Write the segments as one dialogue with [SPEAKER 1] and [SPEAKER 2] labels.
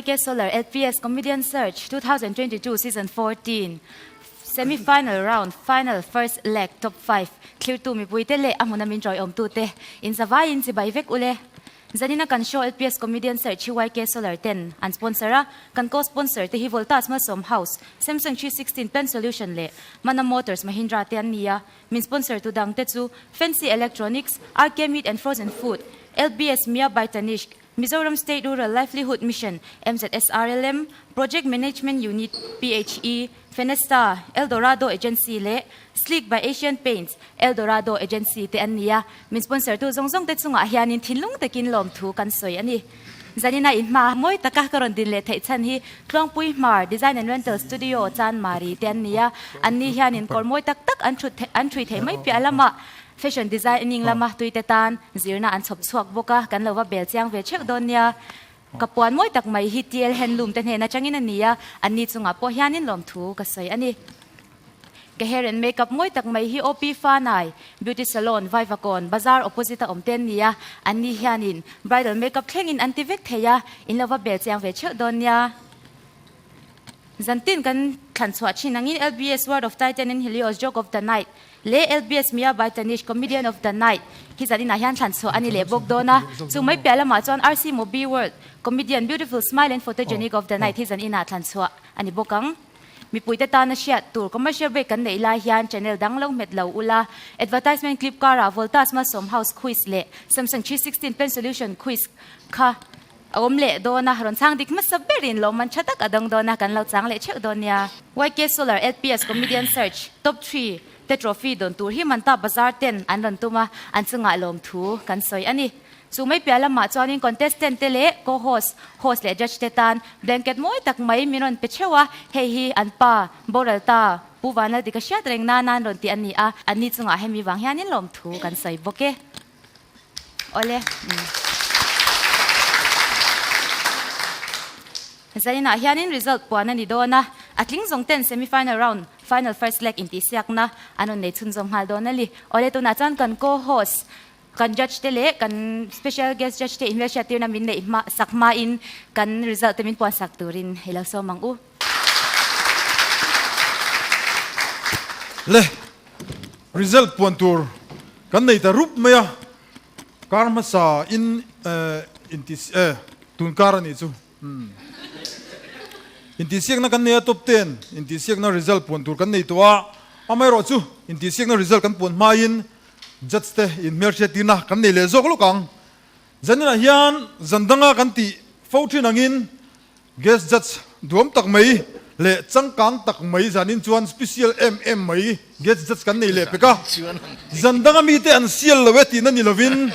[SPEAKER 1] YK Solar LPS Comedian Search 2022 Season 14 Semi Final Round Final First Leg Top 5 thlirtu mipuite leh a hmuna min tawiawmtute in zavaiin chibai vek ule. Zanina kan show LPS Comedian Search hi YK Solar ten an sponsor a, kan co-sponsor te hi Voltas Malsawm House, Samsung 316 Plan Solution leh Mana Motors Mahindra te an ni a. Min sponsor tu dang te chu Fancy Electronics, RK Meat and Frozen Food, LBS Mia by Tanishq, Mizoram State Rural Livelihood Mission, MZSRLM, Project Management Unit, PHE, Fenesta, El Dorado Agency leh Sleek by Asian Paints, El Dorado Agency te an ni a. Min sponsor tu zawng zawng te chungah hianin thinlung takin lawmthu kan sawi a ni. Zanina inhma mawi taka ka rawn din leh theih chhan hi Tluangpui Hmar Design and Rental Studio Chan Mari te an ni a. Anni hianin kawr mawi tak tak an thut an thui theih mai piah lamah fashion designing lama tuite tan zirna an chhawp chhuak bawk a, kan lo va bel chiang ve theuh dawn nia. Ka puan mawi tak mai hi TL Handloom te hnen atangin a ni a, anni chungah pawh hianin lawmthu ka sawi a ni. Ka hair and makeup mawi tak mai hi OP Fanai Beauty Salon, Vaivakawn, Bazar opposite a awm te an ni a, anni hianin bridal makeup thlengin an ti vek thei a, in lo va bel chiang ve theuh dawn nia. Zantin kan thlan chhuah thin angin LBS Word of Titan and Helios Joke of the Night leh LBS Mia by Tanish Comedian of the Night hi zaninah hian thlan chhuah a ni leh bawk dawn a. Chu mai piah lamah chuan RC Mobi World Comedian Beautiful Smile and Photogenic of the Night hi zaninah thlan chhuah a ni bawk ang. Mipuite tana hriat tur commercial break kan neih lai hian channel dang lo hmet lo ula, advertisement clip karah Voltas Malsawm House quiz leh Samsung 316 Pen Solution quiz kha a awm leh dawn a, rawn chhang dik hmasa berin lawmman tha tak a dawng dawn a, kan lo chang leh theuh dawn nia. YK Solar LPS Comedian Search Top 3 te trophy dawn tur hi Manta Bazar ten an rawn tum a, an chungah lawmthu kan sawi a ni. Chu mai piah lamah chuanin contestant te leh co-host, host leh judge te tan blanket mawi tak mai min rawn pe theuh a, hei hi an pa, boral ta, Pu Vanlal ti ka hriat reng nan an rawn ti a ni a, anni chungah hemi vang hianin lawmthu kan sawi bawk e. Awle. Zainah hianin result puan a ni dawn a, a tling zawng ten semi-final round, final first leg intihsiakna an rawn nei chhunzawm nghal dawn a ni. Awle tunah chuan kan co-host, kan judge te leh kan special guest judge te inhmelhriattirna min neih hma sak hmain kan result te min puan sak turin i lo sawm ang u.
[SPEAKER 2] Le result puan tur kan nei ta rup mai a, kar hmasa in inti tun kar a nih chu intihsiakna kan nei a top ten intihsiakna result puan tur kan nei tawh a, amaherawh chu intihsiakna result kan puan hmain Judge te inhmelhriat tirna kan nei leh zawk lawk ang. Zaninah hian zan danga kan tih fo thin angin guest judge duam tak mai leh changkang tak mai zanin chuan special em em mai guest judge kan nei leh pek a. Zan danga mite an sial lo e tihna ni lovin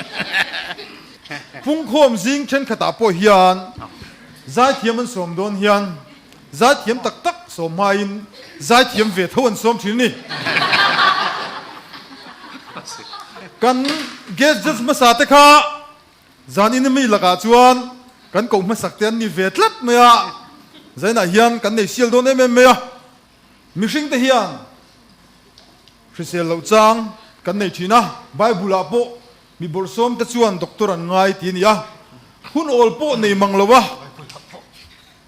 [SPEAKER 2] pungkhawm zing thenkhatah pawh hian zaithiam an sawm dawn hian Zaithiam tak tak sawm hmain zaithiam ve tho an sawm thin a ni. Kan guest judge hmasa te kha zan in mi lakah chuan kan koh hmasak te an ni ve tlat mai a, zainah hian kan nei sial dawn em em mai a. Mihring te hian hrisel loh chang kan nei thin a, Bible ah pawh Mi bawrhsawm te chuan doctor an ngai ti a ni a, hun awl pawh nei mang lo a,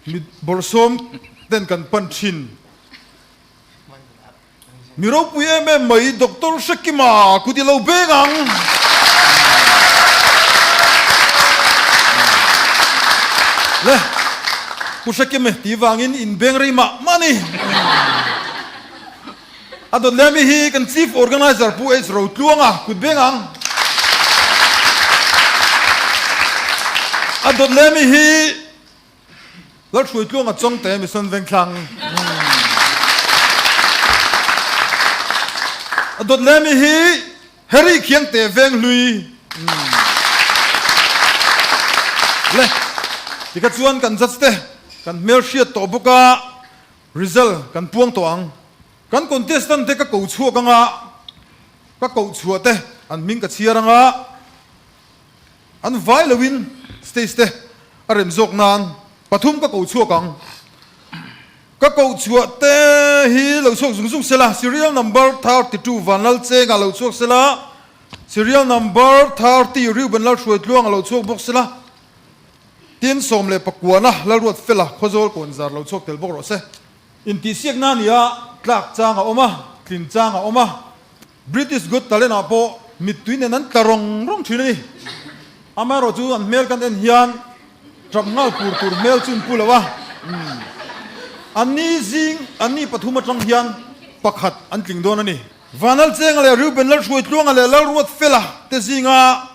[SPEAKER 2] mi bawrhsawm ten kan pan thin. Mi ropui em em mai Doctor Hrekima kut i lo beng ang. Le, Pu Hrekime ti vangin in beng rei mah mah a ni. A dawt leh ami hi kan Chief Organizer Pu H Rotluanga kut beng ang. A dawt leh ami hi Lalhruaitluanga Chawngte Mission Vengthlang. A dawt leh ami hi Harry Khiangte Venghlui. Le, tikha chuan kan judge te kan hmelhriat tawh bawk a, Result kan puang tawh ang. Kan contestant te ka ko chhuak anga, ka koh chhuah te an hming ka chhiar anga, an vai loin stage te a rem zawk nan pathum ka ko chhuak ang. Ka koh chhuah te hi lo chhuak zung zung sela, serial number 32 Vanlalchenga lo chhuak sela, serial number 30 Reuben Lalhruaitluanga lo chhuak bawk sela. Tin, 19na Lalruat Fela Khawzawl kawn zar lo chhuak tel bawk rawh se. Intihsiakna a ni a, tlak chang a awm a, tlin chang a awm a. British Got Talent ah pawh mittui nen an tla rawng rawng thin a ni. Amaherawh chu an hmel kan en hian tap nghal pur tur hmel chu an pu lo a. Anni zing, anni pathum atang hian pakhat an tling dawn a ni. Vanlalchenga leh Reuben Lalhruaitluanga leh Lalruatfela te zinga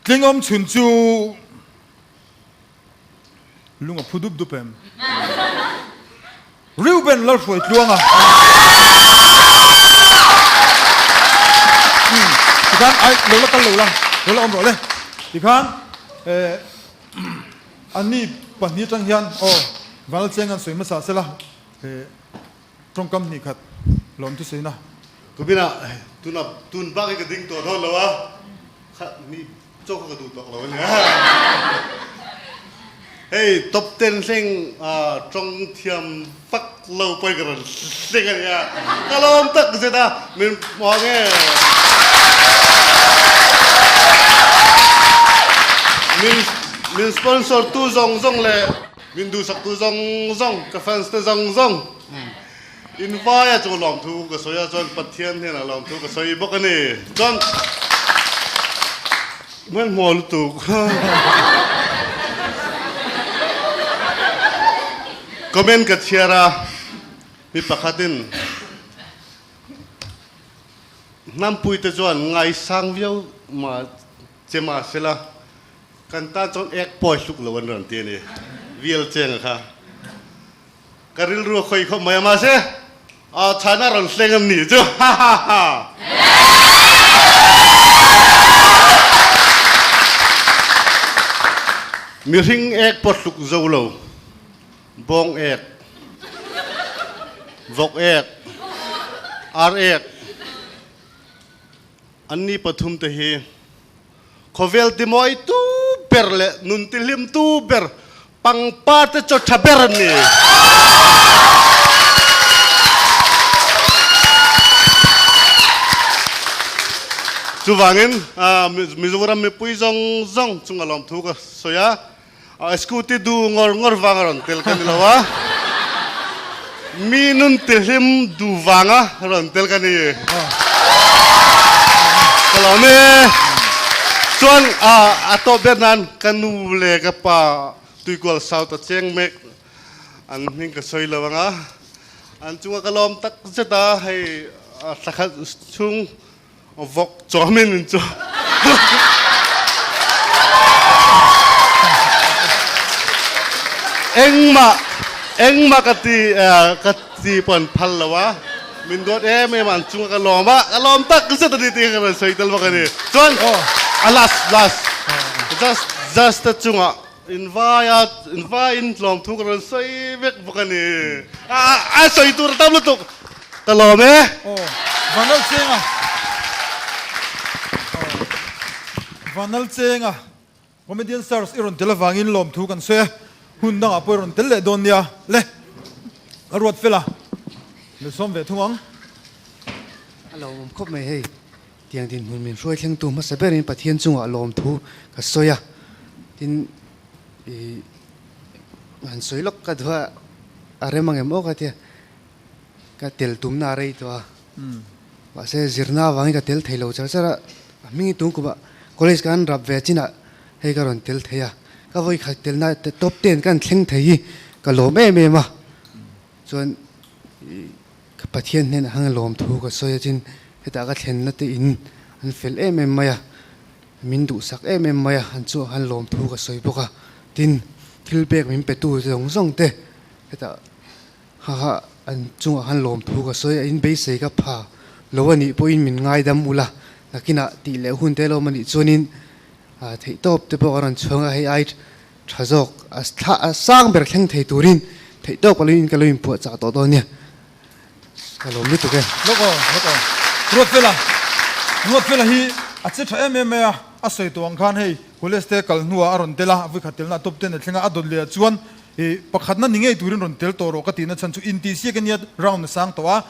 [SPEAKER 2] tling awm chhun chu Lung a phu dup dup em? Reuben Lalhruaitluanga. Tikhan ai lo la kal lo la, lo la awm rawh le. Tikhan eh anni pahnih atang hian aw Vanlalcheng an sawi hmasa sela eh tawngkam hnih khat lawm thusawi na.
[SPEAKER 3] Kumina tuna tun bak hi ka ding tawh dawn lo a, kha ni Chaw kha ka duh tawk lo a nia. Hei top ten hleng tawng thiam vak lo pawhin ka rawn hleng a nia. Ka lawm tak zet a, min hmuh ang e. Min min sponsor tu zawng zawng leh min duhsak tu zawng zawng, ka fans te zawng zawng in vai a chu lawmthu ka sawi a, chuan Pathian hnenah lawmthu ka sawi bawk a ni. Chuan hmanhmawh lutuk comment ka chhiar a, mi pakhatin hnampuite chuan ngaisang viau mah che mah sela kan tan chuan ek pawi hluk lo an rawn ti a ni, vial cheng kha. Ka rilru a khawi khawp mai a mahse a chhan a rawn hleng a nih chu ha ha ha. Mihring ek pawh hluk zo lo, bawng ek, vawk ek, ar ek, an ni pathum te hi khawvel timawi tu ber leh nun tihlim tu ber Pangpar te chaw tha ber an ni. Chuvangin Mizoram mipui zawng zawng chunga lawmthu ka sawi a, scooty du ngawr ngawr vanga rawn tel ka ni lo a, mi nun tihlim du vanga rawn tel ka ni. Ka lawm e. Chuan a tawp ber nan ka nu leh ka pa Tuikual South a cheng mek an hming ka sawi lo ang a, an chunga ka lawm tak zet a, hei thla khat chhung vawk chawmin min chu. Engmah engmah ka ti ka ti pawh an phal lo a, min duat em em a, an chunga ka lawm a, ka lawm tak zet a ni tih ka rawn sawi tel bawk a ni. Chuan a last last just just a chungah invaia invaiin tlawmthu ka rawn sawi vek bawk a ni. A sawi tur a tam lutuk. Ka lawm e.
[SPEAKER 2] Aw, Vanal Chenga. Aw, Vanal Chenga. Comedian Search i rawn tel avangin lawmthu kan sawi a, hun dangah pawh i rawn tel leh dawn nia. Le, ka ruat fel a, lo sawm ve thung ang.
[SPEAKER 4] A lawmawm khawp mai hei. Tiang dinhmun min hruai thlengtu hmasa berin Pathian chungah lawmthu ka sawi a, tin i han sawi lawk ka duh a, a rem ang em aw ka tia, ka tel tumna a rei tawh a, mahse zirna avangin ka tel thei lo char char a, a hming i tung kumah college ka han rap ve chinah hei ka rawn tel thei a, ka vawi khat telna top ten ka han thleng thei hi ka lawm em em a, chuan i Ka Pathian hnenah khan lawmthu ka sawi a, chin hetah ka thlenna te in an fel em em mai a, min duhsak em em mai a, an chungah khan lawmthu ka sawi bawk a, tin thil pek min petu zawng zawng te hetah kha kha an chungah khan lawmthu ka sawi a, in beisei ka pha lo a nih pawhin min ngaidam ula, nakinah tih leh hun te lawm a nih chuanin theihtawp te pawh ka rawn chhuang a, hei ai Tha zawk a thla a sang ber thleng thei turin theih tawk alo in ka lo inphuah chak tawh dawn nia. Ka lawm lutuk e.
[SPEAKER 2] Lawk aw, lawk aw. Ruatfela, Ruatfela hi a che tha em em mai a, a sawi tawh ang khan hei college te kal hnuah a rawn tel a, vui khat telna a top ten a thleng a, a dawt leh ah chuan ih pakhatna ni ngei turin rawn tel tawh rawh ka tihna chhan chu intihsiak ania round a sang tawh a,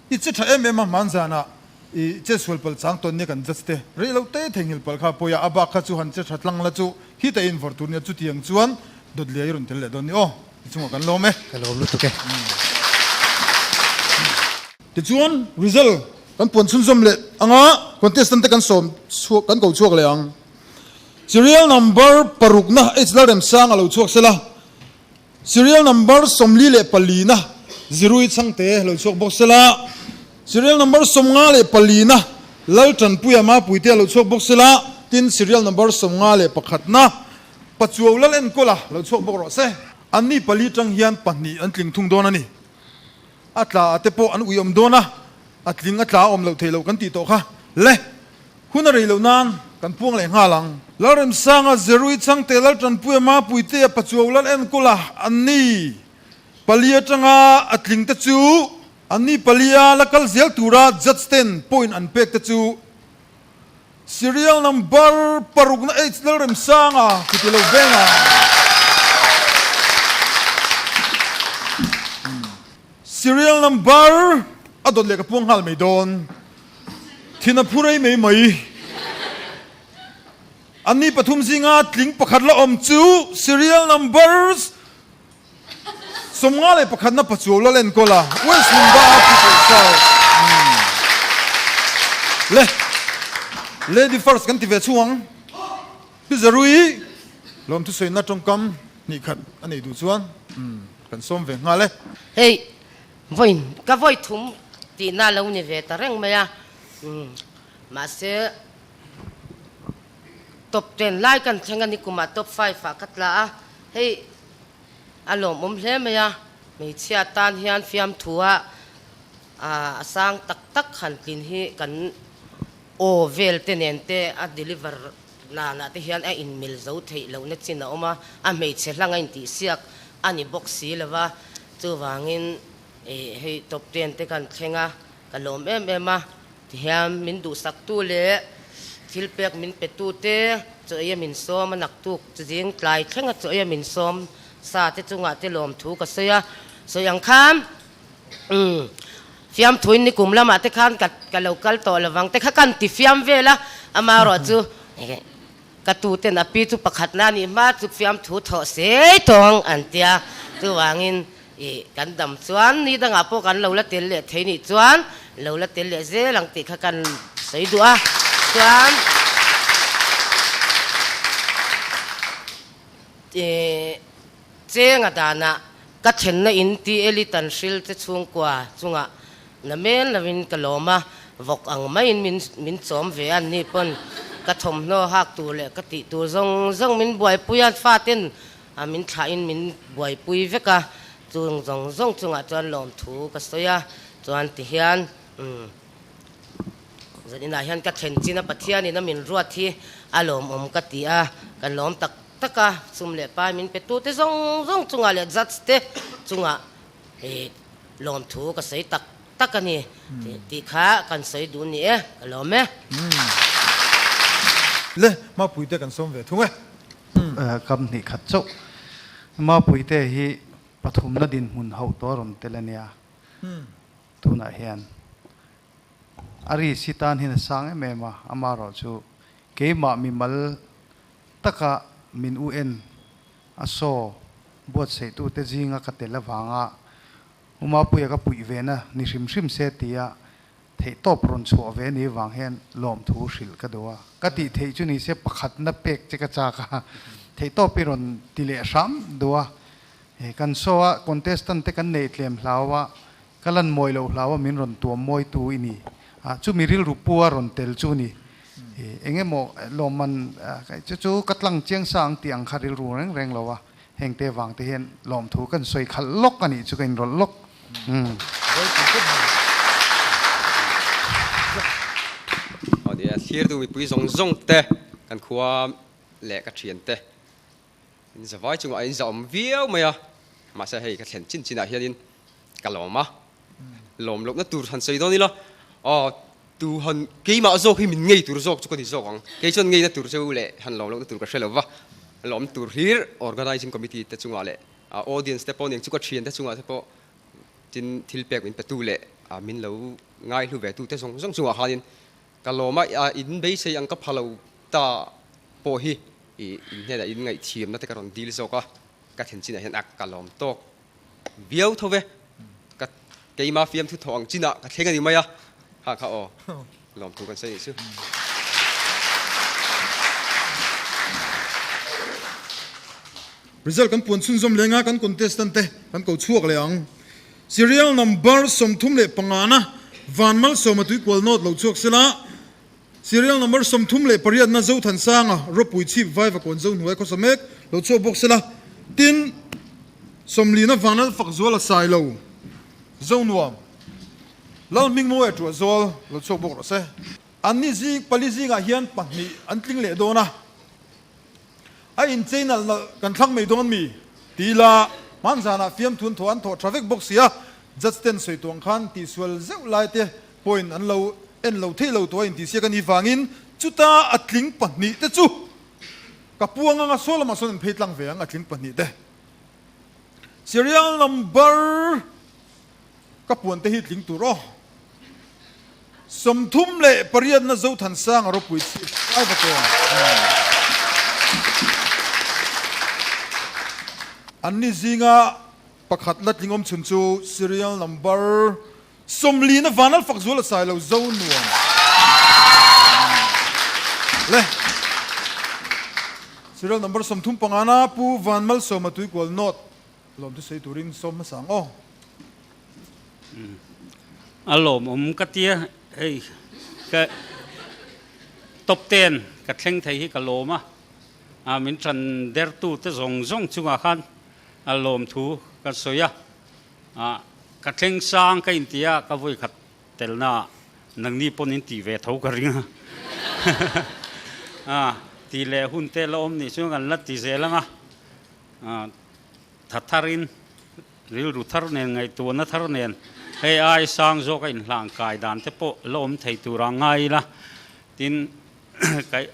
[SPEAKER 2] i che tha em em a hmanzanah. I che sual palh chang tawn nia kan judge te rei lo te theihnghilh palh kha pawi a, a bak kha chu han che tha tlang la chu khi ta in vawrh tur nia chutiang chuan dawt liai rawn tel leh dawn ni aw ti chungah kan lawm e.
[SPEAKER 4] Ka lawm lutuk e.
[SPEAKER 2] Tichuan result kan puan chhunzawm leh anga contestant te kan sawm chhuak kan ko chhuak leh ang. Serial number parukna H Lalremsang a lo chhuak sela. Serial number 44 na Zirui Chhangte lo chhuak bawk sela, Serial number 54 na Laltanpuia Mapuite a lo chhuak bawk sela, tin Serial number 51 na Pachuau Lal Enkawla lo chhuak bawk rawh se. Anni pali tang hian pahnih an tling thung dawn a ni. A tla a te pawh an ui awm dawn a, a tling a tla a awm loh theih loh kan tih tawh kha le. Hun a rei loh nan kan puang leh nghal ang. Lalremsanga, Zerui Chhangte, Laltanpuia, Mapuitea, Pachuau Lal Enkawla an ni. Pali atanga a tling te chu an ni palia la kal zel tura judge ten point an pek te chu Serial number parukna H Lalremsanga chuti lo venga. Serial number a dawt leh ka puang nghal mai dawn. Thin a phu rei mai mai. Anni pathum zinga tling pakhat la awm chu serial numbers 51 na pachuau la lenkawl a, West Lungba a pu pawh chau. Le, Lady first kan ti ve chhung ang. Pi Zarui, lawmthusawiina tawngkam hnih khat a nei duh chuan kan sawm ve nghal e.
[SPEAKER 5] Hei, Vawiin ka vawi thum tihna lo ni ve ta reng mai a, mahse top ten lai kan thleng a ni kumah top five ah ka tla a, hei a lawmawm hle mai a, hmeichhia tan hian fiamthu a a sang tak tak han tlin hi kan aw vel te nen te a deliver nanah te hian a inmil zo theih lohna chin a awm a, a hmeichhe hlang a intihsiak a ni bawk si lo va, chuvangin ih hei top ten te kan thleng a, ka lawm em em a, tihian min duhsaktu leh thil pek min petu te chaw ei a min sawm a, naktuk zing tlai thleng a chaw ei a min sawm sa te chungah te lawmthu ka sawi a, sawi ang khan. Umm fiamthuin nikum lamah te khan ka ka lo kal tawh lovang te kha kan ti fiam vel a, amaherawh chu ka tuten a pi chu pakhatna a nih hma chu fiamthu thawh sei tawng an tia, chuvangin ih kan dam chuan ni dangah pawh kan lo la tel leh thei nih chuan lo la tel leh zel ang tih kha kan sawi duh a, chuan ih Chenga danah ka thlenna in TL i tan hril che chhungkua chungah na mel lovin ka lawm a, vawk ang maiin min min chawm ve a, anni pawn ka thawmhnaw hak tur leh ka tih tur zawng zawng min buaipui a, faten a min thlahin min buaipui vek a, chung zawng zawng chungah chuan lawmthu ka sawi a, chuan tihian umm zaninah hian ka thlen chin a Pathianin a min ruat hi a lawmawm ka ti a, ka lawm tak Taka sum leh pai min pe tute zawng zawng chungah leh judge te chungah ih lawmthu ka sawi tak tak a ni tih kha kan sawi duh ni e, ka lawm e.
[SPEAKER 2] Le, Mapuite kan sawm ve thung e.
[SPEAKER 6] Kam hnih khat chauh. Mapuite hi pathumna dinhmun hauh tawh a rawn tel a nia. Tunah hian a ri si tan hian a sang em em a, amaherawhchu keimah mimal taka min u en a saw buatsaihtute zinga ka tel avanga U Mapuia ka puih ve na ni hrim hrim se tia theihtawp rawn chhuah ve ni vang hian lawmthu hrilh ka duh a. Ka tih theih chu ni se pakhatna pek che ka chak a, theihtawp i rawn ti leh hram duh a. Kan saw a contestant te kan neih tlem hlau a, Ka lan mawi loh hlau a min rawn tuam mawitu i ni a, chumi rilru pu a rawn tel chu ni. Eng emaw lawmman chu chu ka tlang chiang sa ang tih ang kha rilru reng reng lo a, heng te vang te hian lawmthu kan sawi khalh lawk a nih chu ka inrawlh lawk.
[SPEAKER 7] Aw ni e, thlirtu mipui zawng zawng te kan khua leh ka thian te In zavai chungah a inzahawm viau mai a, mahse hei ka thlen chin chinah hianin ka lawm a, lawm lohna tur han sawi dawn ila, aw tu han keimah zawk hi min ngei tur zawk chu ka ni zawk ang, kei chuan ngeina tur chu leh han lawm lohna tur ka hre lo va, lawm tur hlir organizing committee te chungah leh audience te pawh nen chu ka thian te chungah te pawh tin thil pek min petu leh min lo. ngaihlu ve tute zawng zawng chungah khanin ka lawm a, in beisei ang ka pha lo ta pawh hi in hnenah in ngaihthiamna te ka rawn dil zawk a, ka thlen chinah hian a ka lawm tawk viau tho ve, ka keima fiamthu thawh ang chinah ka thleng a ni mai a, kha kha aw lawmthu kan sawi nih chu.
[SPEAKER 2] Result kan puan chhunzawm leng a, kan contestant te kan ko chhuak leh ang. Serial number 35 na Vanmalsawma tuikual note lo chhuak sela, Serial number 38 na Zothansanga ropui chhip Vaivakawn zo hnuai khawsa mek lo chhuak bawk sela, tin 40 na Vanlalfakzuala Sailo Zonuam Lalhmingmawia Tuahzawl lo chhuak bawk rawh se. Anni zing pali zingah hian pahnih an tling leh dawn a. A inchei nalh nalh kan thlang mai dawn mi? Ti ila, hman zanah fiamthun thaw an thawh tha vek bawk sia, judge ten sawi tuang khan tihsual zeuh lai te pawhin an lo en lo thei lo tawh a intihsiak a nih vangin chuta a tling pahnih te chu ka puang anga saw lamah sawn an phei tlang ve ang a tling pahnih te. Serial number ka puan te hi tling tur aw. 38 na Zothansanga ropui chhip kai va tawn. Anni zinga pakhat la tling awm chhun chu serial number 40 na Vanlalfak zual a sai lo zo nuam le. Serial number 35 na Pu Vanmalsawma Tuikual North Lawm chu sawi turin sawm hmasa ang aw.
[SPEAKER 8] A lawmawm ka tia hei ka top ten ka thleng thei hi ka lawm a, a min tan der tu te zawng zawng chungah khan a lawm thu ka sawi a, a ka thleng sang ka inti a ka vawi khat telna nangni pawn in tih ve tho ka ring a, a tih leh hun te la awm nih chuan kan la ti zel ang a, a tha tharin Rilru thar nen, ngaihtuahna thar nen hei ai sang zawk a inhlang kai dan te pawh la awm thei tur a ngai ila. Tin,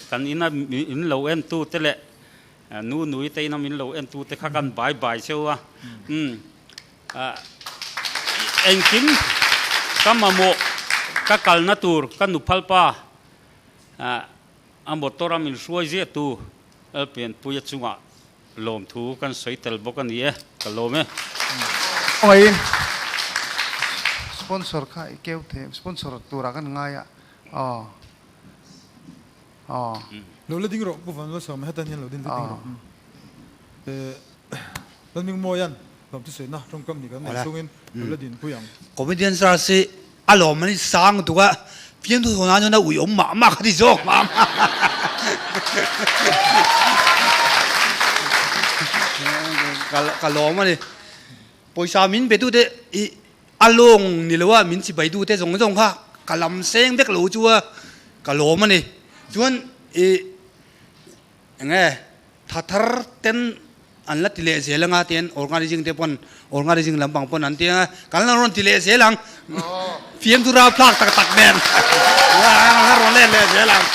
[SPEAKER 8] kan ina min lo entu te leh nu nui te ina min lo entu te kha kan bai bai cheu a. Umm, engkim ka mamawh ka kalna tur ka nuphalpa a motor a min hruai ziah tu Lalpianpuia chungah Lawmthu kan sawi tel bawk a ni e, ka lawm e.
[SPEAKER 6] Khawngaih sponsor kha i keu thei em? Sponsor turah kan ngai a, aw aw.
[SPEAKER 2] Lo la ding rawh Pu Vanlalsawma hetan hian lo din ding rawh. Lalmingmawia'n lawmthu sawina tawngkam ni kan nei chungin lo la dinpui ang.
[SPEAKER 9] Comedian search hi A lawm an sang tuk a, fiamthu thawn ah chuan a ui awm mah mah kha ti zawk mah mah. Ka lawm a ni. Pawisa min pe tute i a lawng ni lo a, min chibai tute zawng zawng kha ka lam seng vek lo chu a, ka lawm a ni. Chuan i eng nge Tha thar ten an la ti leh zel anga tian organizing te pawn organizing lampang pawn an ti anga kan la rawn ti leh zel ang fiamthu rau thlak tak tak nen la rawn let leh zel ang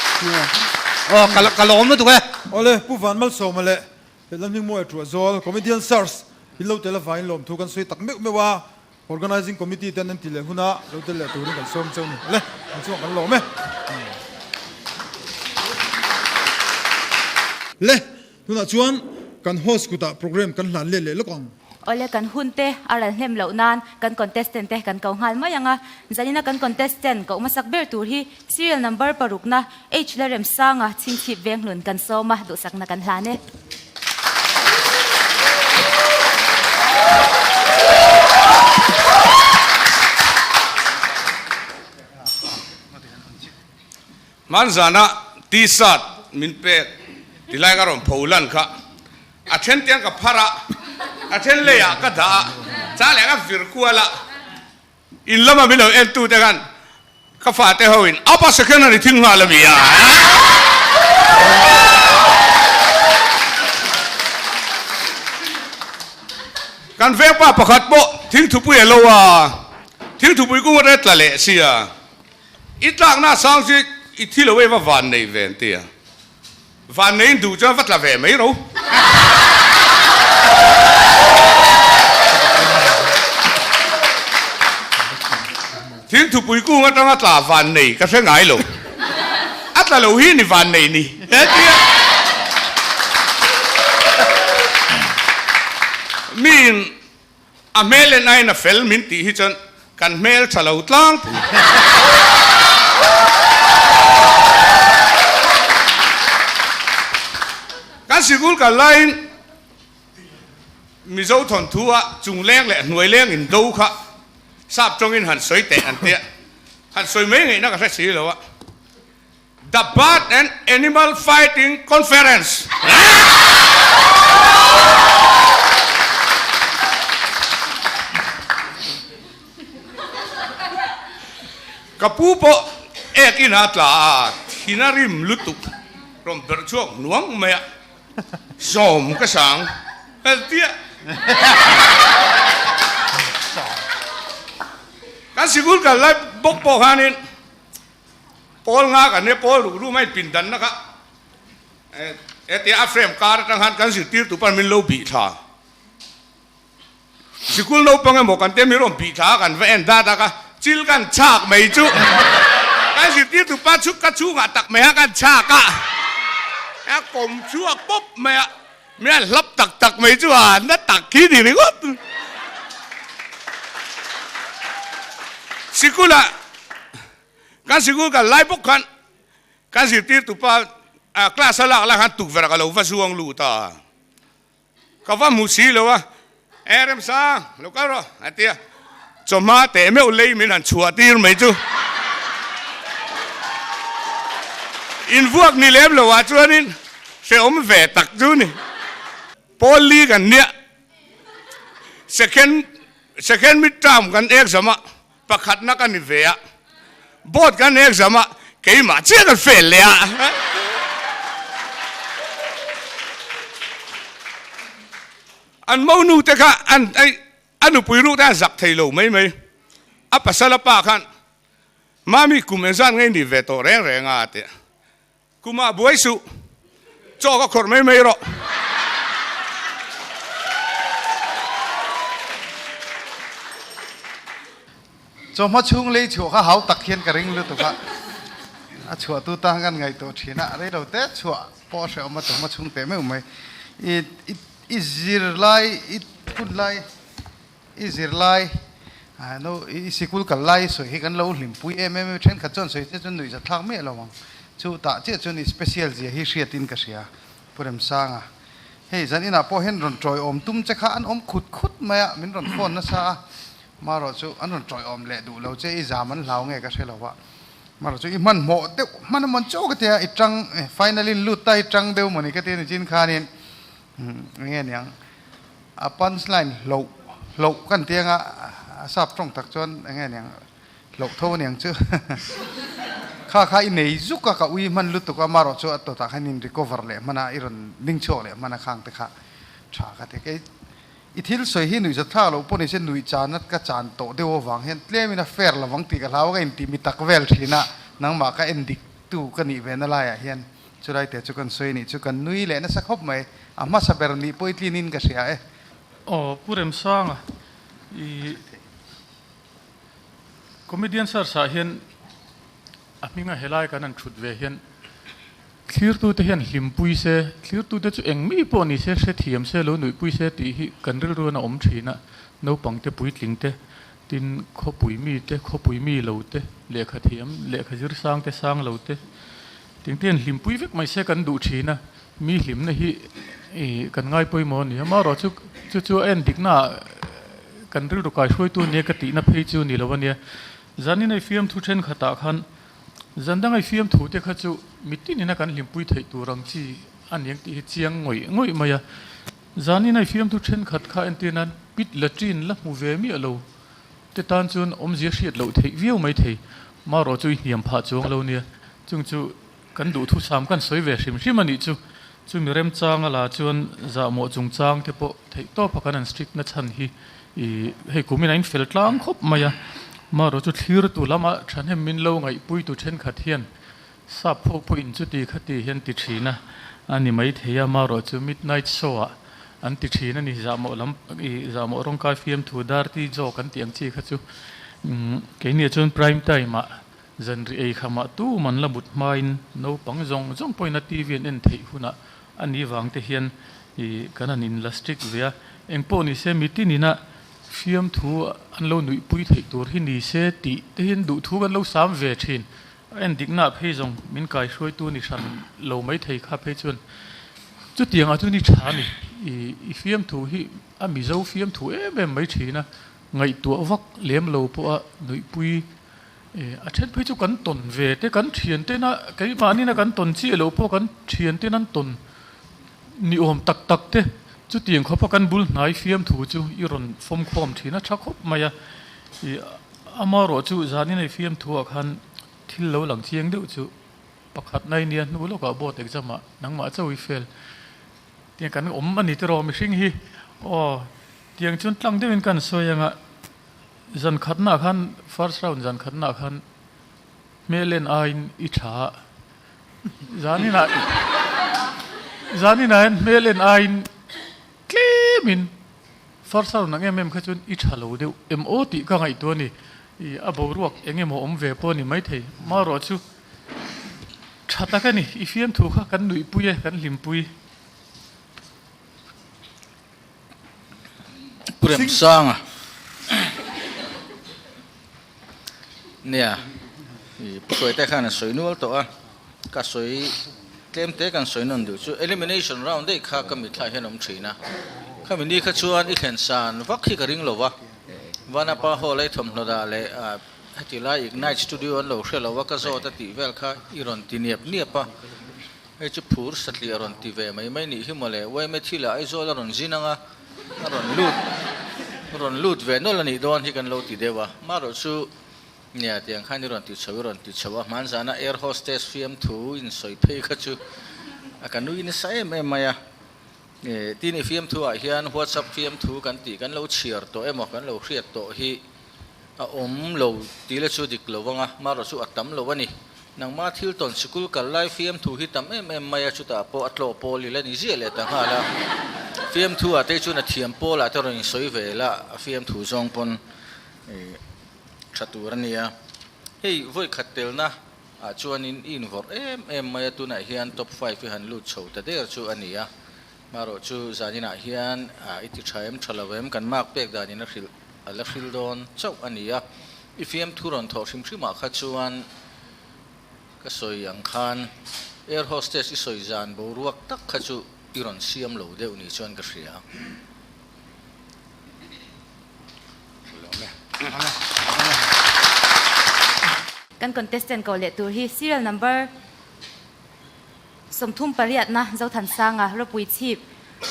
[SPEAKER 9] aw ka ka lawm lutuk e.
[SPEAKER 2] Awle Pu Vanmalsawma leh Lalhmingmawia Tuahzawl Comedian Search in lo tel avangin lawmthu kan sawi tak meuh meuh a, Organizing Committee ten an ti leh huna lo tel leh turin kan sawm cheu ni. Awle an chungah kan lawm e. Le, tunah chuan kan host kutah program kan hlan let leh lawk ang.
[SPEAKER 1] Awle kan hun te a ral hnem loh nan kan contestant te kan ko nghal mai ang a. Zanina kan contestant koh hmasak ber tur hi serial number parukna H Lalremsanga chhingchhip venghlun kan sawm a, duhsakna kan hlan e.
[SPEAKER 10] Hmanzana T-shirt min pek ti lai ka rawn pho lan kha a then tiang ka phar a, a then leiah ka dah a, cha leh ka vir kual a. In lama min lo en tute khan ka fate ho in upper secondary thil nghal a mi a. Kan vengpa pakhat pawh thingthupui a lo a, thingthupui kung atanga tla leh sia, i tlakna sang chu i thi lo e va van nei ve an ti a. Vanneiin duh chuan va tla ve mai ro. Thingthupui kung atanga tla van nei ka hre ngai lo. A tla lo hi ni van nei ni. He tia miin a hmel en aiin a fel min tih hi chuan kan hmel tha lo tlangpui. Kan sikul kal laiin Mizo thawnthu a chung leng leh hnuai leng in do kha sap tawngin han sawi teh an tia. Han sawi mai ngaihna ka hre si lo a. The Bird and Animal Fighting Conference. Ka pu pawh ek in a tla a, thin a rim lutuk rawn berh chhuak hnuang mai a. Sawm ka sang tiah. Kan sikul kal lai bawk pawh khanin pawl nga kan nia pawl ruk rum a inpin danna kha hetia a frame kar atang khan kan zirtirtu pawn min lo bih thla. Sikul naupang emaw kan te mi rawn bih thla a kan va en dat a ka chil kan chhak mai chu kan zirtirtu pa chu ka chhungah tak mai a kan chhak a a kawm chhuak pawp mai a mi a hlap tak tak mai chu a na tak khi ni ringawt. Sikula kan sikul kan lai bawk khan kan zirtirtu pa class a lak lai khan tukverh ka lo va zuang lut a. Ka va hmu si lo a, E Remsang, lo kal rawh, a ti a. Chawhma teh meuh lei min han chhuah tir mai chu. Invuak ni lem lo ah chuanin hrehawm ve tak chu ni. Pawl li kan nia, second second mid term kan exam a, pakhatna ka ni ve a, board kan exam a, keimah chiah kan fail leh a. An monu te kha an a nupui ruh te an zak thei lo mai mai. A pasal a pa khan, Mami kum engzat ngei ni ve tawh reng reng a ti a. Kumah buai suh, chaw ka khawrh mai mai rawh.
[SPEAKER 6] Chawhma chhung lei chhuah kha hau tak hian ka ring lutuk a, a chhuah tu tan kan ngaihtuah thin a, rei lo te chhuah pawh a hrehawm a chawhma chhung teh meuh mai. I i zirlai i hun lai I zirlai no i sikul kal lai i sawi hi kan lo hlimpui em em em thenkhat chuan sawi che chuan nuih za thlak miah lo ang. Chu tah chiah chuan i special zia hi hriatin ka hria Pu Remsanga. Hei zan inah pawh hian rawn tawiawm tum che kha an awm khut khut mai a, min rawn phone nasa a, marawh chu an rawn tawiawm leh duh lo che i zam an hlau nge ka hre lo a, marawh chu i hmanhmawh deuh hman a mawn chauh ka tia i tang final in lut ta i tang deuh mawni ka ti a ni chin khanin eng nge niang. A punch line hloh hloh kan ti anga a sap tawng tak chuan eng nge niang hloh tho aniang chu kha kha i nei zuk a ka ui hman lutuk a marawh chu a tawtah khan in recover leh hman a i rawn ding chhuak leh hman a khang te kha tha ka ti kei i thil sawi hi nuih zat thlak loh pawh ni se nuih chan a ka chan tawh deuh avang hian tlem in a fair lovang tih ka hlau a ka intih mi tak vel thin a nangmah ka en dik tu ka nih ve na laiah hian Chulai te chu kan sawi nih chu kan nui leh nasa khawp mai, a hmasa ber nih pawh i tlin in ka hria e.
[SPEAKER 11] Aw Pu Remsanga i comedian search ah hian a hminga helai kan han thut ve hian thlirtute hian hlimpui se, thlirtute chu eng mi pawh ni se hrethiam se lo nuihpui se tih hi kan rilru in a awm thin a, naupang te puitling te tin khawpui mi te khawpui mi lo te lehkha thiam lehkha zir sang te sang lo te Tingtian hlimpui vek mai se kan duh thin a, mi hlimna hi kan ngai pawimawh a ni. Amaherawh chu chu chu a en diknaah kan rilru kaihruaitu ania ka tihna phei chu ni lo a nia. Zanin a i fiamthu thenkhatah khan zan danga i fiamthu te kha chu mitinin a kan hlimpui theih tur ang chi a ni ang tih hi chiang ngawih ngawih mai a. Zanin a i fiamthu thenkhat kha entir nan pit latrine la hmu ve miah lo te tan chuan awmzia hriat loh theih viau mai thei. Marawh chu i hniam phah chuang lo nia. Chung chu kan duhthusam kan sawi ve hrim hrim a nih chu. Chumi remchang a la chuan zahmawh chungchang te pawh theih tawp a kan han strict na chhan hi i hei kumin a infel tlang khawp mai a. Marawh chu thlirtu lama thahnem min lo ngaihpuitu thenkhat hian sap pho pawhin chuti khati hian ti thin a a ni mai thei a. Marawh chu midnight show ah an ti thin a ni. Zahmawh lam i zahmawh rawngkai fiamthu dirty joke an tih ang chi kha chu. Keini chuan prime time ah zanri ei khamah tu man la mut hmain naupang zawng zawng pawhin a TV an en theih hunah a ni vang te hian ih kan han in la strict ve a. Engpawh ni se mitin ina fiamthu an lo nuihpui theih tur hi ni se tih te hian duhthu kan lo sam ve thin. A en dikna phei zawng min kaihruaitu ni hran lo mai thei kha phei chuan chutiangah chuan i tha a ni. Ih i fiamthu hi a Mizo fiamthu em em mai thin a, ngaihtuah vak lem lo pawha nuihpui a then phei chu kan tawn ve te kan thian tena keimahni kan tawn chiah loh pawh kan thian ten an tawn ni awm tak tak te chutiang khawpa kan bul hnai fiamthu chu i rawn fawm khawm thin a tha khawp mai a ih amaherawh chu zanin hei fiamthu ah khan thil lo lang chiang deuh chu pakhat nai nia hnu lawkah board exam ah nangmah chauh i fail tiang kan awm a ni tiraw mihring hi aw tiang chuan tlang deuhin kan sawi anga zan khatnaah khan first round zan khatnaah khan hmel en aiin i tha a zaninah zaninah hian hmel en aiin tlemin first round ang em em kha chuan i tha lo deuh em aw tih ka ngaihtuah a ni ih a boruak eng emaw awm ve pawh a ni maithei marawh chu tha tak a ni i fiamthu kha kan nuihpui e kan hlimpui.
[SPEAKER 12] Pu Remsanga nia i Pu Hruaite khan a sawi nual tawh a, ka sawi tlem te kan sawi nawn duh chu elimination round daih kha ka mitthla hian awm thin a, khami ni kha chuan i thlen san vak hi ka ring lo va, Vanapa Hall a i thawmhnaw dah leh heti lai Ignite Studio an lo hre lo a ka zawt a tih vel kha i rawn ti niap niap a. Hei chu phur satliah a rawn ti ve mai mai nih hi mawle, Uaime thil ah Aizawl a rawn zin ang a, a rawn lut rawn lut ve nawlh a nih dawn hi kan lo ti deuh a, marawh chu nia tiang khan i rawn ti chho i rawn ti chho a, hmanzana air hostess fiamthu in sawi phei kha chu a ka nui nasa em em mai a, tin i fiamthu ah hian whatsapp fiamthu kan tih kan lo chhiar tawh emaw kan lo hriat tawh hi A awm lo tih la chu dik lo vang a, marawh chu a tam lo a ni. Nangma thil tawn sikul kal lai fiamthu hi tam em em mai a, chutah pawh a tlawh pawl i la ni ziah leh ta nghal a. Fiamthu ah te chuan a thiam pawl ah te rawn insawi ve la, a fiamthu zawng pawn tha tur a nia. Hei vawi khat telna ah chuanin i invawrh em em mai a, tunah hian top five i han lut chho ta der chu a ni a. Marawh chu zaninah hian i ti tha em tha lo em kan mark pek danin a hrilh a la hril dawn chauh a ni a, i fiamthu rawn thawh hrim hrimah kha chuan ka sawi ang khan air hostess i sawi zan boruak tak kha chu i rawn siam lo deuh ni chuan ka hria.
[SPEAKER 1] Kan contestant ko leh tur hi serial number 38na Zothansanga ropui chhip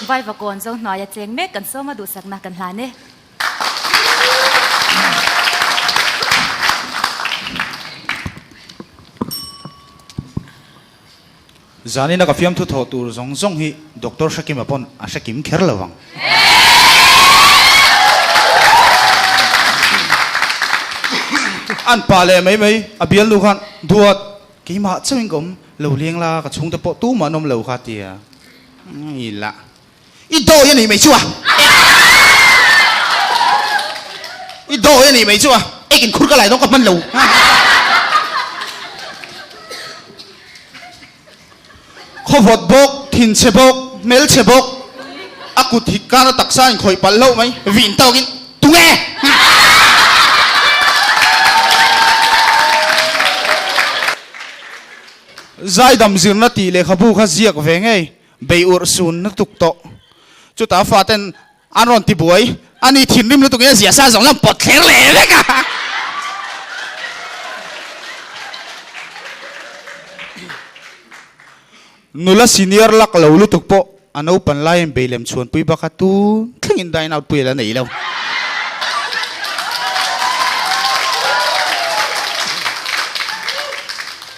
[SPEAKER 1] Vaivakawn Zohnuaia cheng mek kan sawma duhsakna kan hlan e.
[SPEAKER 13] Zanina ka fiamthu thawh tur zawng zawng hi Doctor Hrekima pawn a hre kim kher lo vang. An pah leh mai mai a bialnu khan duat Keimah chauhin ka awm lo leng la, ka chhungte pawh tumah an awm lo kha tia i la. I dawi a nih mai chu a. I dawi a nih mai chu a. Ek in khur ka lai dawn ka hman lo. Khawvawt bawk, thinchhe bawk, hmelchhe bawk, a kut hik kar a taksa in khawih palh hlauh mai, vin tawkin tunge? Zaidam zirna tih lehkhabu kha ziak ve ngei, bei urh sun na tuk tawh. Chutah faten an rawn ti buai, a ni thinrim lutuk in a zia sa zawng lam pawt thler leh vek a. Nula senior lak lo lutuk pawh a naupan laiin beilem chhuanpui bak a tun thlengin dine out pui a la nei lo.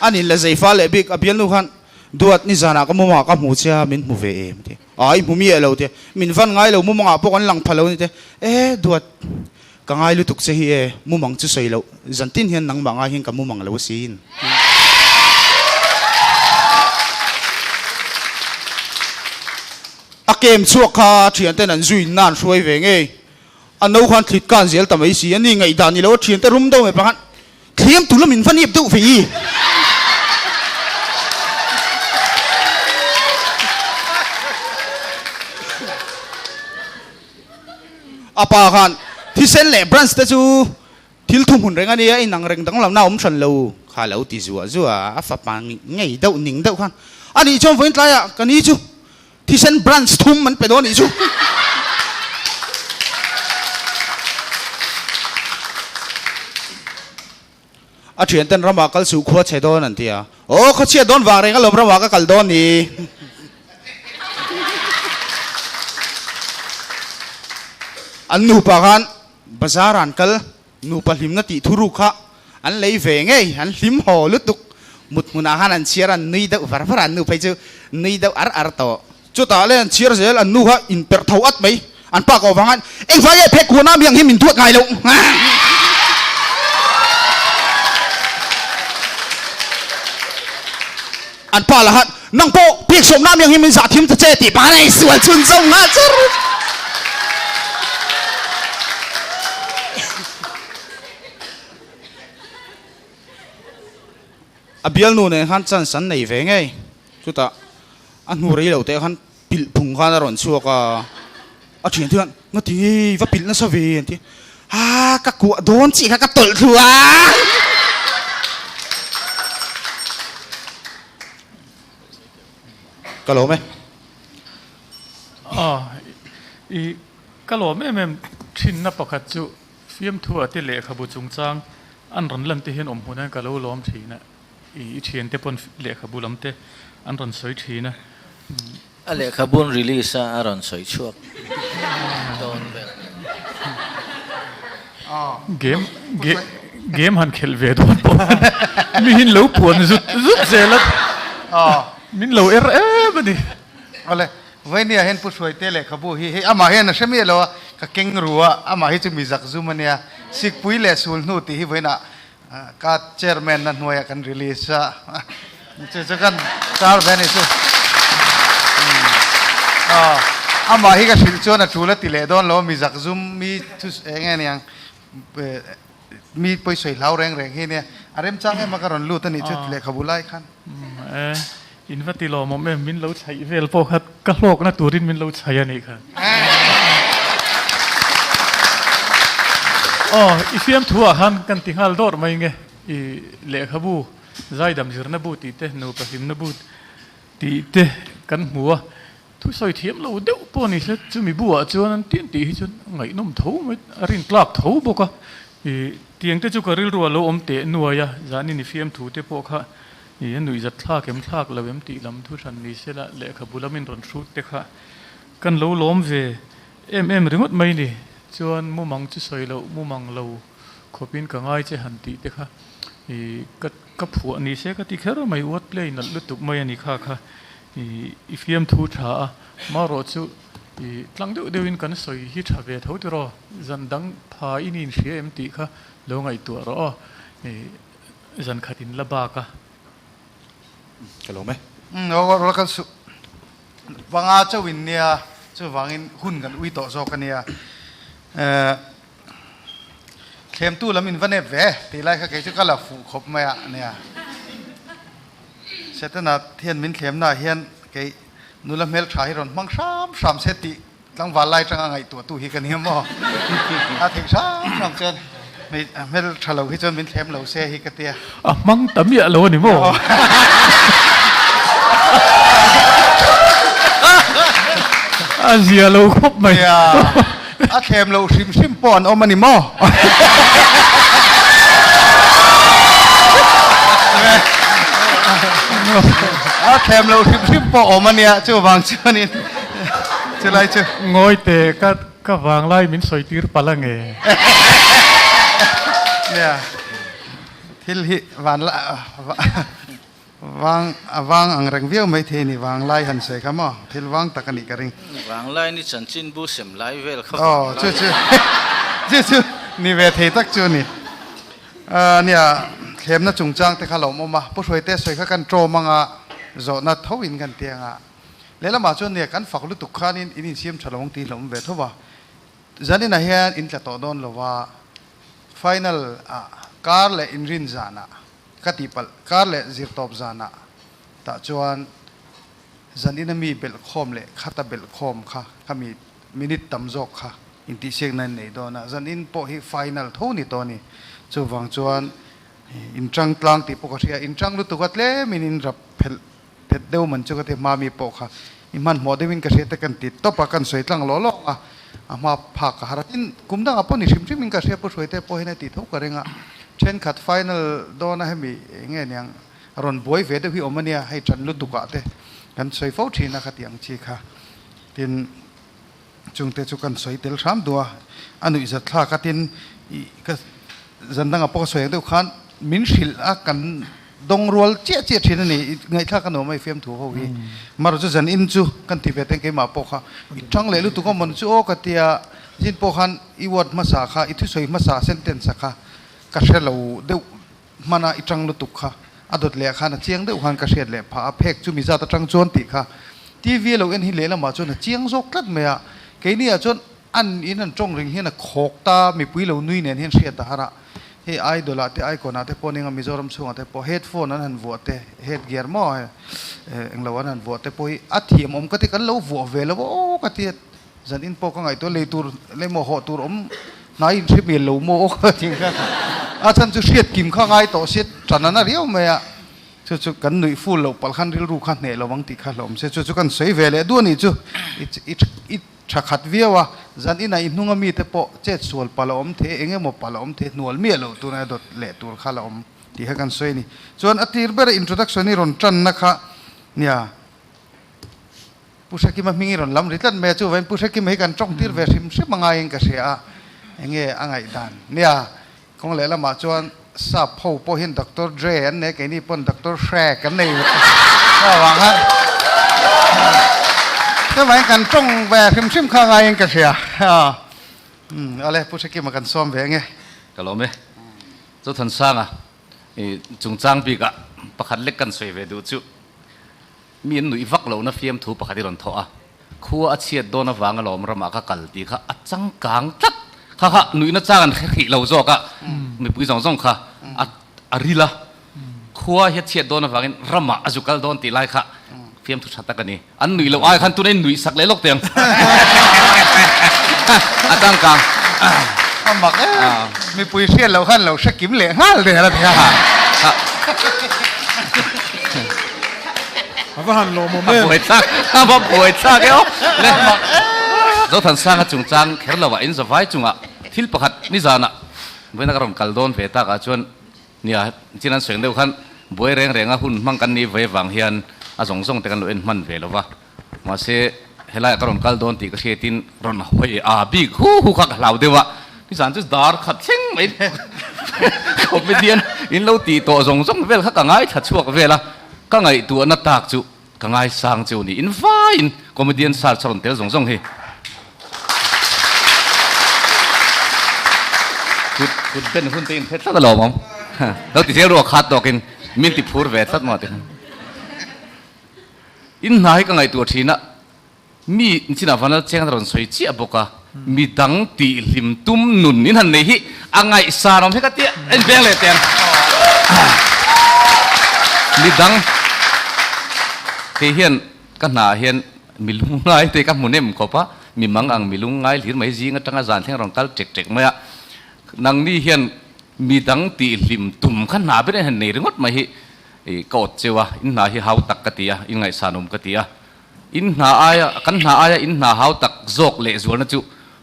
[SPEAKER 13] A nin la zeifa leh bik a bialnu khan duat nizanah ka mumangah ka hmu che a min hmu ve em ti. Ai hmu miah lo ti. Min van ngai lo mumangah pawh kan lang pha lo ni te. E duat ka ngai lutuk che hi e mumang chu sawi loh zantin hian nangmah ngai hian ka mumang lo asin. A kem chhuak kha thianten an zuin nan hruai ve ngei. A no khan thlit kan zel ta mai si a ni ngaihdan ni lo a thian te rum deuh mai pakhat thliam tur lamin va nip deuh ve i. A pa khan thisen leh branch te chu thil thuhmun reng a nia inang reng danglamna a awm hran lo kha lo ti zuah zuah a, a fapa ngei deuh ning deuh khan a nih chuan vawiin tlaiah ka ni chu Thisen branch thum an pe dawn anih chu. A thian ten ramah kal suh khua chhe dawn an ti a. Aw khaw chhiat dawn vang reng alawm ramah ka kal dawn ni. An nupa khan bazar ah an kal Nupa hlimna tih thuruk kha an lei ve ngei, an hlim haw lutuk. Mut hmunah khan an chhiar a, an nui deuh var var a, an nu phei chu nui deuh ar ar tawh. Chutah le an chhiar zel, an nu kha inperh tho at mai. An pa kawh vang an, Engvai nge phek kuana mi ang hi min duat ngai loh? An pa lah khan, Nang pawh phek sawmna mi ang hi min zah thiam ta che tih pah khan a insual chhunzawm nghal chur. A bialnu nen khan chance an nei ve ngei. Chutah a hnu rei lo teh khan pilh phung khan a rawn chhuak a, a thian te khan Ngati nge va pilh nasa ve an ti a, ka kuah dawn chiah kha ka tawlh thlu a. Ka lawm e.
[SPEAKER 11] Aw, i ka lawm em em thinna pakhat chu fiamthu ah te lehkhabu chungchang an rawn lan te hian awm hmun hian ka lo lawm thin a, i thiante pawn lehkhabu lam te an rawn sawi thin a.
[SPEAKER 12] A lehkhabun release a a rawn sawi chhuak dawn vel.
[SPEAKER 11] Game game han khelh ve dawn pawh mihin lo puan zut zut zel a, min lo er em a ni.
[SPEAKER 6] Awle, Vainia hian Pu Hruaite lehkhabu hi hei amah hian a hre miah lo a, ka keng ru a, amah hi chu mi zak zum a nia. Sikpui leh sul hnu tih hi vawiinah ka chairman na hnuaiah kan release a, chu chu kan tar ve a ni chu. Amah hi ka hrilh chuan a tul a ti leh dawn lo a, mi zak zum mi chu eng nge niang mi pawisawi hlau reng reng hi nia. A remchang em a ka rawn lut a nih chu lehkhabu lai khan.
[SPEAKER 11] In va ti lawmawm em, min lo chhaih vel pawh kha ka hlawkna turin min lo chhaih a nih kha. Aw, i fiamthu ah khan kan ti nghal dawr mai nge, i lehkhabu, zaidam zirna bu tih te, nupa hlimna bu tih te kan hmu a, thusawi thiam lo deuh pawh ni se, chumi bu ah chuan an tin tih hi chuan ngaihnawm tho mai, a rintlak tho bawk a, i tiang te chu ka rilru ah lo awm teh nuai a, zanin i fiamthu te pawh kha I a nuihzat thlak em thlak lo em tih lam thu hran ni sela lehkhabu lamin rawn hrut te kha kan lo lawm ve em em ringawt mai ni. Chuan mumang chu sawi loh mumang lo khawpin ka ngai che han tih te kha i ka ka phuah ni se ka ti kher mai word play nalh lutuk mai a ni kha kha i i fiamthu tha a marawh chu i tlang deuh deuhin kan sawi hi tha ve tho tiraw zan dang pha i ni inhria em tih kha lo ngaihtuah rawh aw i Zan khat in la bak a.
[SPEAKER 13] Ka lawm e.
[SPEAKER 6] Umm aw kan su vanga chauh in nia chuvangin hun kan ui tawh zawk a nia. Eh thlemtu lam in va nep ve tih lai kha kei chu ka la fuh khawp mai a nia. Setana hian min thlemna ah hian kei nula hmeltha hi rawn hmang hram hram se tih Tlangval lai tanga ngaihtuahtu hi ka ni maw? A theih hram hram chuan hmel tha lo hi chuan min thlem lo se hi ka tia.
[SPEAKER 11] A hmang ta miah lo a ni maw? A zia lo khawp mai.
[SPEAKER 6] Nia, a thlem lo hrim hrim pawh an awm a ni maw? A thlem lo hrim hrim pawh awm a nia, chuvang chuanin chulai chu.
[SPEAKER 11] Ngawi teh, ka ka vanglai min sawi tir palh ange.
[SPEAKER 6] Nia, thil hi vanla Vang, a vang ang reng viau mai thei a ni, vanglai han sawi kha maw, thil vang tak a nih ka ring.
[SPEAKER 12] Vanglai ni chanchin bu sem lai vel kha vanglai.
[SPEAKER 6] Aw, chu chu, chu chu ni ve thei tak chu a ni. Nia, thlemna chungchang te kha lo awm a, Pu Hruaite sawi kha kan ṭawm anga zawhna tho in kan ti anga, lehlamah chuan nia kan fak lutuk khanin in insiam ṭha lo ang tih hlauhawm ve tho va. Zaninah hian in tla tawh dawn lo a, final ah kar leh inrin zanah ka tihpalh kar leh zirtawp zanah tah chuan zanina mi belhkhawm leh khata belhkhawm kha khami minute tam zawk kha intihsiakna in nei dawn a, zanin pawh hi final tho ni tawh a ni. Chuvang chuan inchang tlang tih pawh ka hria, inchang lutuk a tlemin in rap phelh Phet deuh man chu ka ti hma mi pawh kha i hmanhmawh deuhin ka hria te kan ti tawp a, kan sawi tlang lawh lawk a, a hma phak ka har a. Tin, kum dangah pawh ni hrim hrimin ka hria Pu Hruaite pawh hian a tih tho ka ring a, thenkhat final dawna hemi eng nge niang rawn buai ve deuh hi awm a nia, hei tan lutukah te kan sawi fo thin a kha tih ang chi kha. Tin, chungte chu kan sawi tel hram duh a, a nuihzat thlak a, tin ih ka zan dangah pawh ka sawi ang deuh khan min hrilh a kan dawng rual chiah chiah thin a ni, i ngaihthlak a nuam a i fiamthu ho hi. Marawh chu zan in chu kan ti ve teng keimah pawh kha i tang leh lutuk a mawn chu aw ka tia, zin pawh khan i word hmasa kha i thusawi hmasa sentence a kha ka hre lo deuh hmana i tang lutuk kha a dawt leh ah khan a chiang deuh khan ka hriat leh phah a, phek chu mi zat atang chuan tih kha TV a lo en hi lehlamah chuan a chiang zawk tlat mai a, keini ah chuan an in an tawng ring hian a khawk ta mipui lo nui nen hian hriat a har a, hei idol ah te icon ah te pawh ning a Mizoram chhungah te pawh headphone an han vuah te head gear maw hei englo an han vuah te pawh hi a thiam awm ka ti kan lo vuah ve lo a aw ka ti a. Zan in pawh ka ngaihtuah lei tur lei maw hawh tur awm hnai in hre hmel lo maw aw ka ti kha. A chhan chu hriat kim kha ngai tawh sia tan a na riau mai a, chu chu kan nuih ful loh palh khan rilru kha hneh lo ang tih kha hlawm se chu chu kan sawi ve leh duh a nih chu i i i tha khat viau a, zan inah i hnunga mite pawh chet sual palh a awm thei eng emaw palh a awm thei hnual miah loh tuna dawt leh tur kha la awm tih kha kan sawi a ni. Chuan a tir bera introduction i rawn tanna kha nia. Pu Hrekima hming i rawn lam ri tlat mai a, chuvain Pu Hrekima hi kan tawng tir ve hrim hrim a ngaiin ka hria a, enge a ngaihdan nia, kawng leh lamah chuan sap ho pawh hian Doctor Dre an nei a, keini pawn Doctor Hre kan nei ve avang a, chuvain kan tawng ve hrim hrim kha a ngaiin ka hria a, umm awle Pu Hrekima kan sawm ve ange.
[SPEAKER 14] Ka lawm e. Zothansanga i chungchang bikah pakhat lek kan sawi ve duh chu. Mi an nuih vak lohna fiamthu pakhat i rawn thawh a, khua a chhiat dawn avanga lawm ramah ka kal tih kha a changkang tlat. Kha kha nuihna chang an hre hrih lo zawk a, mipui zawng zawng kha a a ril a, khua hi a chhiat dawn avangin ramah a zu kal dawn tih lai kha fiamthu tha tak a ni. An nuih loh ai khan tuna in nuih sak leh lawk teh ang. A changkang.
[SPEAKER 6] A mak e, mipui hriat loh khan lo hre kim leh nghal der a nia.
[SPEAKER 2] A va han lawmawm em.
[SPEAKER 14] A buai thlak, a va buai thlak e aw. Zothansanga chungchang kher lovah in zavai chungah thil pakhat nizanah vawiina ka rawn kal dawn ve takah chuan nia chin an sawi ang deuh khan buai reng renga hun hmang kan nih ve vang hian a zawng zawng te kan lo en hman ve lova mahse helaiah ka rawn kal dawn tih ka hriatin rawn hawi a bik hu hu kha ka hlau deuh a nizan chu dar khat thleng mai comedian in lo tih tawh zawng zawng vel kha ka ngaithla chhuak vel a ka ngaihtuahna tak chu ka ngaisang chu ni in vaiin comedian search a rawn tel zawng zawng hi kut kut ben hun te in hre tlat alawm awm lo ti zel ruah khat tawkin min ti phur ve tlat maw ti In hna hi ka ngaihtuah thin a, mi chinah vanal cheng a rawn sawi chiah bawk a, mi dang tih hlim tum nun in han nei hi a ngaihsan awm hi ka tia en veng leh teh ang. Mi dang kei hian ka hna ah hian mi lungngai te ka hmu nem khawp a, mi mang ang mi lungngai hlir mai zing atanga zan thleng a rawn kal tek tek mai a, nangni hian mi dang tih hlim tum kha hna ber in han nei ringawt mai hi I ka awt cheu a, in hna hi hau tak ka ti a, in ngaihsan awm ka ti a. In hna aia, kan hna aia in hna hau tak zawk leh zualna chu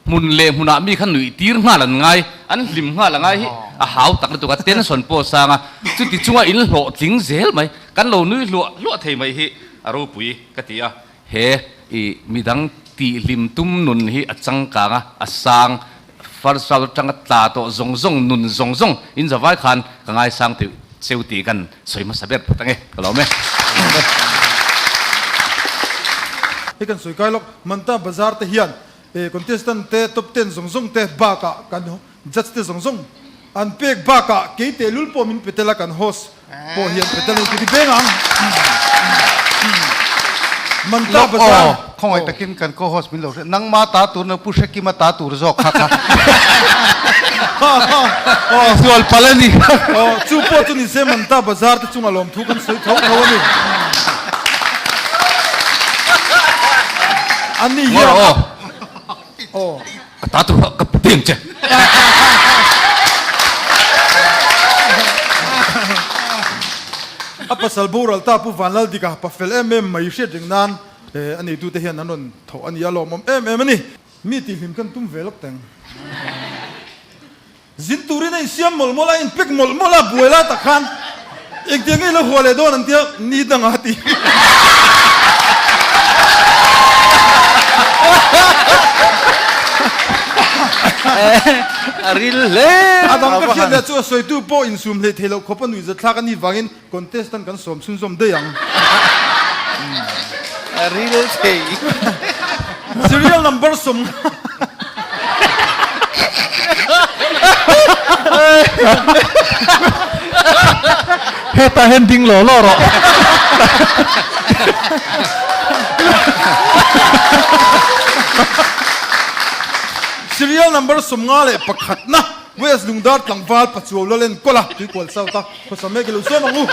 [SPEAKER 14] hmun leh hmunah mi kha nuih tir nghal an ngai, an hlim nghal a ngai hi a hau tak lutuk a, tension pawh a sang a, chuti chunga in hlawhtling zel mai, kan lo nui hluah hluah thei mai hi a ropui ka ti a. He i midang tihhlim tum nun hi a changkang a, a sang, first round atanga tla tawh zawng zawng nun zawng zawng in zavai khan ka ngaisang tih cheu tih kan sawi hmasa ber phawt ange, ka lawm e.
[SPEAKER 2] Hei kan sawi kai lawk, Manta Bazar te hian contestant te top ten zawng zawng te bakah kan Judge te zawng zawng an pek bakah kei tehlul pawh min pe tel a kan host pawh hian pe tel a ni ti beng ang. Manta Bazar.
[SPEAKER 6] Aw, khawngaih takin kan co-host min lo hre. Nangma ta tur no Pu Hrekima ta tur zawk kha kha.
[SPEAKER 2] Aw,
[SPEAKER 6] Sual palh a ni.
[SPEAKER 2] Aw, chu pawh chu nise Manta Bazar te chunga lawmthu kan sawi tho tho a ni. Ani hian
[SPEAKER 14] Ngawr aw.
[SPEAKER 2] Aw.
[SPEAKER 14] Ka ta tur kha ka pu teng che.
[SPEAKER 2] A pasal boral ta Pu Vanlaldika pa fel em em mai hriat reng nan a neitute hian an rawn thawh a ni a, lawmawm em em a ni. Mi tihhlim kan tum ve lawk teng. Zin turin a insiam mawlh mawlh a, a inpek mawlh mawlh a, buai lai tak khan engtiang nge i lo hua leh dawn an tia, ni dangah a ti.
[SPEAKER 12] A ril hle.
[SPEAKER 2] A dang ka hriat leh chu a sawitu pawh insum hleih theih loh khawp a nuihzathlak a nih vangin contestant kan sawm chhunzawm daih ang.
[SPEAKER 12] A ril thei.
[SPEAKER 2] Serial number sawm.
[SPEAKER 11] Hetah hian ding law law rawh.
[SPEAKER 2] Serial number 51 na West Lungdar tlangval Pachuau Lalen Kawla Tuikual South a khawsa mek i lo sawm ang u.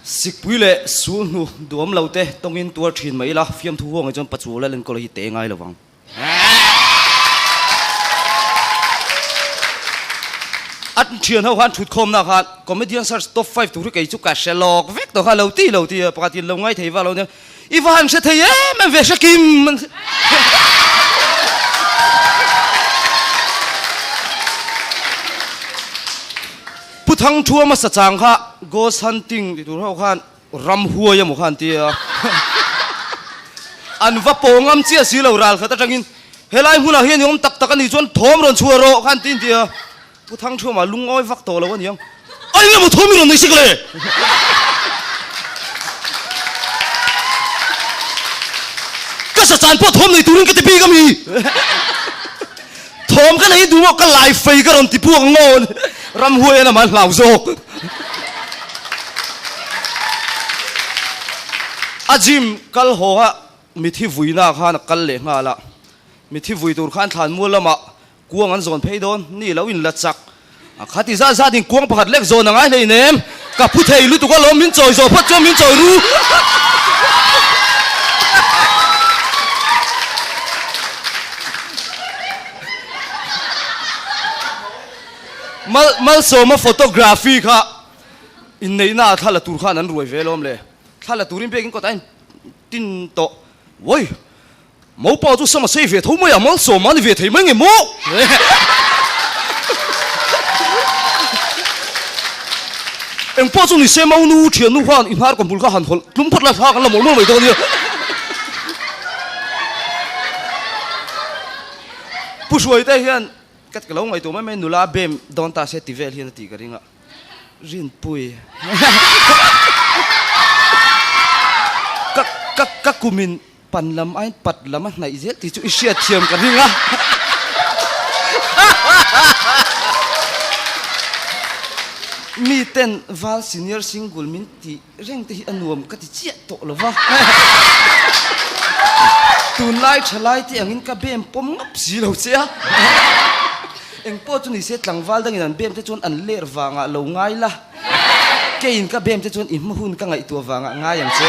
[SPEAKER 15] Sikpui leh sulhnu duam lo te tawngin tuar thin mai ila, fiamthu huangah chuan Pachuau Lal enkawl hi te ngai lovang. A thian ho khan thutkhawmna khan Comedian Search Top 5 tur hi kei chu ka hre lawk vek tawh kha lo ti lo ti a, pakhat in lo ngai thei vak lo nia, i va han hre thei em em ve hre kim. Pu Thangthua hmasa chang kha Ghost Hunting ti tur ho khan Ramhuai emaw kha an ti a, an va pawh ngam chiah si lo ral khat atangin helai hmunah hian i awm tak tak a nih chuan thawm rawn chhuah rawh kha an ti an ti a, Pu Thangthuama lungawi vak tawh lo a niang, a eng emaw thawm i rawn nei sik le? Ka sachan pawh thawm nei turin ka ti bik a mi? Thawm ka nei duh maw ka lai fei ka rawn ti puak ngaw Ramhuai an amah hlau zawk. A gym kal haw a mithi vuina khan a kal leh nghal a, mithi vui tur khan thlanmual lamah kuang an zawn phei dawn ni lo in la chak a khati zat zat in kuang pakhat lek zawn a ngai hlei nem ka phu thei lutuk alawm min chawi zawh phawt chuan min chawi ru. Mal Malsawma photography kha inneihna ah thla la tur khan an ruai ve alawm le. Thla la turin biakin kawtah a in tin tawh. Uai! Mopa chu sam a sei ve tho mai a, Malsawma a ni ve thei mai nge maw? Engpawh chu ni se Maunu thiannu khan i hnar kawhmul kha han hawlh tlum phawt la thla kan la mawlh mawlh mai dawn nia. Pu Hruaite hian Ka ka lo ngaihtuah mai mai nula bem dawn ta se ti vel hian a tih ka ring a, Rinpui ka ka ka kumin pan lam aiin pat lam a hnaih zel tih chu i hriatthiam ka ring a. Mi ten val senior single min tih Reng te hi a nuam ka ti chiah tawh lo va. Tunlai thalai te angin ka bem pawm ngap si lo che a. Engpawh chu ni se tlangval dangin an bem te chuan an ler vangah lo ngai la. Keiin ka bem te chuan i hma hun ka ngaihtuah vangah ngai ang che.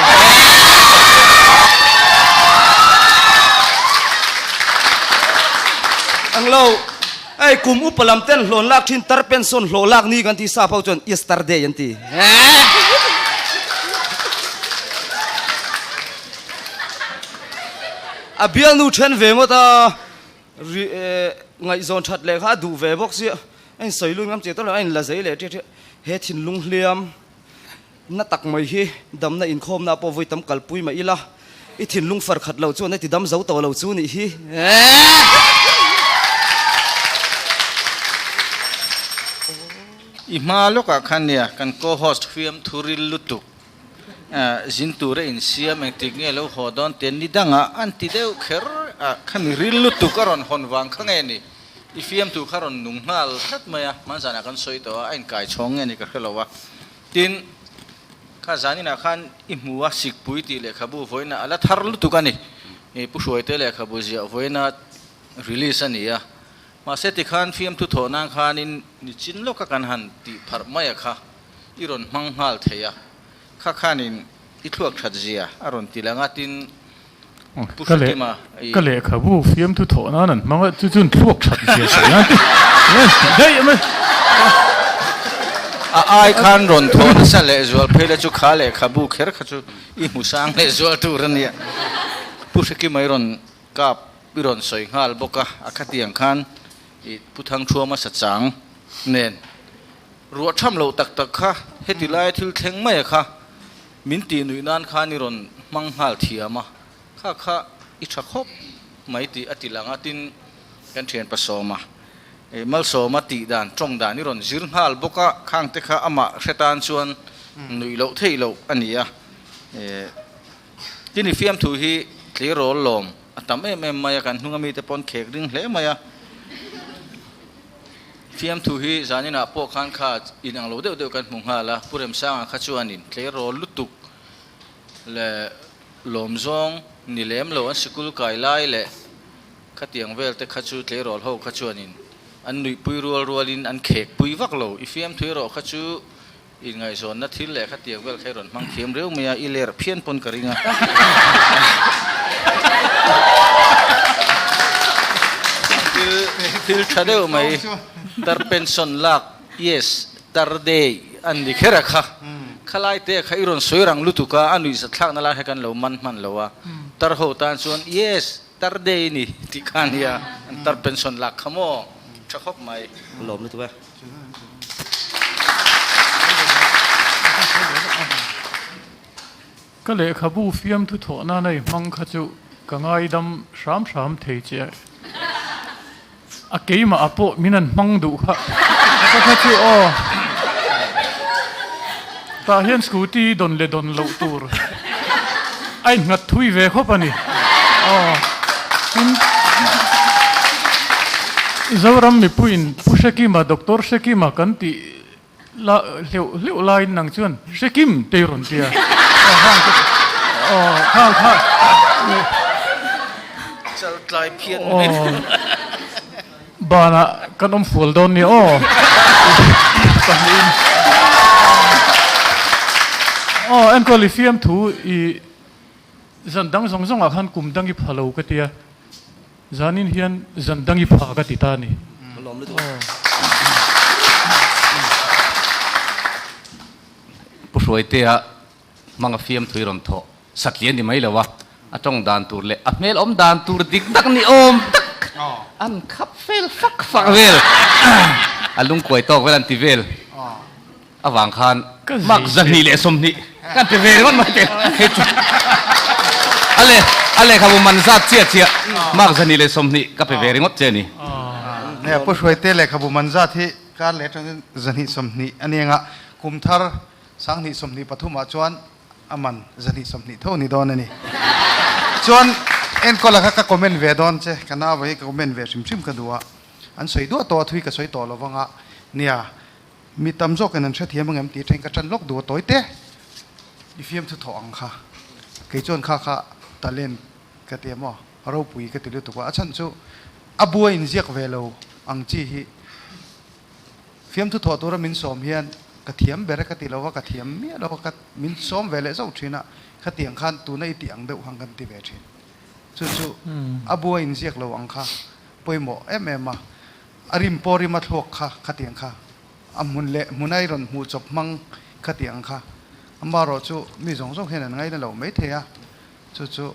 [SPEAKER 15] Anglo, hei kum upa lam ten hlawn lak thin tar pension hlawh lak ni kan ti sap ho chuan Easter day an ti. A bialnu then ve ngawt a, ri ngaihzawn that leh kha a duh ve bawk sia, a insawi lut ngam chiah tawh lo, a inla zei leh ṭiah ṭiah. He thinlung hliam na tak mai hi damna inkhawmna pawh vawi tam kalpui mah ila, i thinlung far khat lo chuan a ti dam zo tawh lo chu nih hi.
[SPEAKER 12] I hma lawkah khan nia kan co-host fiam thu ril lutuk zin tura insiam engtik nge lo haw dawn te ni dangah an ti deuh kher a, khami ril lutuk a rawn hawn vang kha nge ni? I fiamtu kha rawn nung nghal tlat mai a, hmanzanah kan sawi tawh a, a inkai chhawng nge ni ka hre lo a. Tin, kha zaninah khan i hmu a, Sikpui tih lehkhabu vawiinah a la thar lutuk a ni. Pu Hruaite lehkhabu ziah vawiina release a ni a. Mahse tikhan fiamthu thawh nan khanin nichin lawka kan han tih pharh mai a kha i rawn hmang nghal thei a. Kha khanin i thluak that zia a rawn ti lang a, tin Pu
[SPEAKER 11] Ka leh
[SPEAKER 12] Hrekima i.
[SPEAKER 11] Ka lehkhabu fiamthu thawh nan an hmang a, chu chuan thluak that zia sawi nan ti daih mai.
[SPEAKER 12] A ai khan rawn thawh nasa leh zual phei la chu kha lehkhabu kher kha chu i hmu sang leh zual tur a nia. Pu Hrekima i rawn kap i rawn sawi nghal bawk a, a khatiang khan i Pu Thangthuama sachang nen Ruah tham loh tak tak kha heti laia thil thleng mai a kha min tih nuih nan khan i rawn hmang nghal thiam a, kha kha i tha khawp mai tih a ti lang a, tin kan thian pasawma eh malsawma tih dan tawng dan i rawn zir nghal bawk a, khang te kha amah hre tan chuan nuih loh theih loh a ni a, eh tin i fiamthu hi tleirawl lawm a tam em em mai a, kan hnunga mite pawn khek ring hle mai a. Fiamthu hi zaninah pawh khan kha inang lo deuh deuh kan hmu nghal a, Pu Remsanga kha chuanin tleirawl lutuk leh lawmzawng ni lem lo an sikul kai lai leh khatiang vel te kha chu tleirawl ho kha chuanin an nuihpui rual rualin an khekpui vak lo. I fiamthu erawh kha chu inngaihzawnna thil leh khatiang vel kha i rawn hmang thiam reuh mai a, i ler phian pawn ka ring a. Thil thil tha deuh mai tar pension lak yes tar day an ni kher a kha. Khalai te kha i rawn sawi rang lutuk a, a nuihzat thlakna lai kha kan lo man hman lo a. Tar ho tan chuan yes tar day ni tih kha a nia, an tar pension lak kha maw tha khawp mai.
[SPEAKER 15] Lawm lutuk e.
[SPEAKER 11] Ka lehkhabu fiamthu thawh nana i hmang kha chu ka ngaidam hram hram thei che a. A keimah ah pawh min an hmang duh kha ka kha chu aw. Tah hian scooty dawn leh dawn loh tur a innghat thui ve khawp a ni. Aw tin Zoram mipuiin Pu Hrekima, Doctor Hrekima kan tih la hleuh hleuh laiin nang chuan Hrekim tei rawn tia. Aw kha kha.
[SPEAKER 12] Chaltlai phian mai.
[SPEAKER 11] Banah kan awm fual dawn nia aw. Pahnihin. Aw enkawl i fiamthu i zan dang zawng zawngah khan kum dang i pha lo ka tia. Zanin hian zan dang i pha ka ti ta a ni.
[SPEAKER 14] Pu Hruaitea hmanga fiamthu i rawn thawh satlian ni mai lo a, a tawng dan tur leh a hmel awm dan tur dik tak ni awm tak an khap fel fak fak vel, a lungkuai tawk vel an ti vel avang khan mak 220 kan ti ve ringawt mai teh hei chu a leh a lehkhabu man zat chiah chiah mak 220 ka pe ve ringawt che a ni.
[SPEAKER 6] Nia Pu Hruaite lehkhabu man zat hi kar leh atangin 220 a ni anga kum thar 2023 ah chuan a man 220 tho ni dawn a ni. Chuan enkawla kha ka comment ve dawn che, ka nau hi ka comment ve hrim hrim ka duh a, an sawi duah tawh a thui ka sawi tawh lo vang a, nia mi tam zawkin an hrethiam angem tih then ka tan lawk duh a tawi te, i fiamthu thawh ang kha, kei chuan kha kha talent ka ti a maw, ropui ka ti lutuk a, a chhan chu a bua inziak ve lo ang chi hi. Fiamthu thawh tura min sawm hian ka thiam ber e ka ti lo va, ka thiam miah lo va, ka min sawm ve leh zauh thin a, khatiang khan tuna i tih ang deuh khan kan ti ve thin. Chu chu a bua inziak lo ang kha pawimawh em em a, a rim pawh rim a thluak kha khatiang kha a hmun leh hmuna i rawn hmuh chawp hmang khatiang kha amaherawh chu mi zawng zawng hian an ngaina lo maithei a, chu chu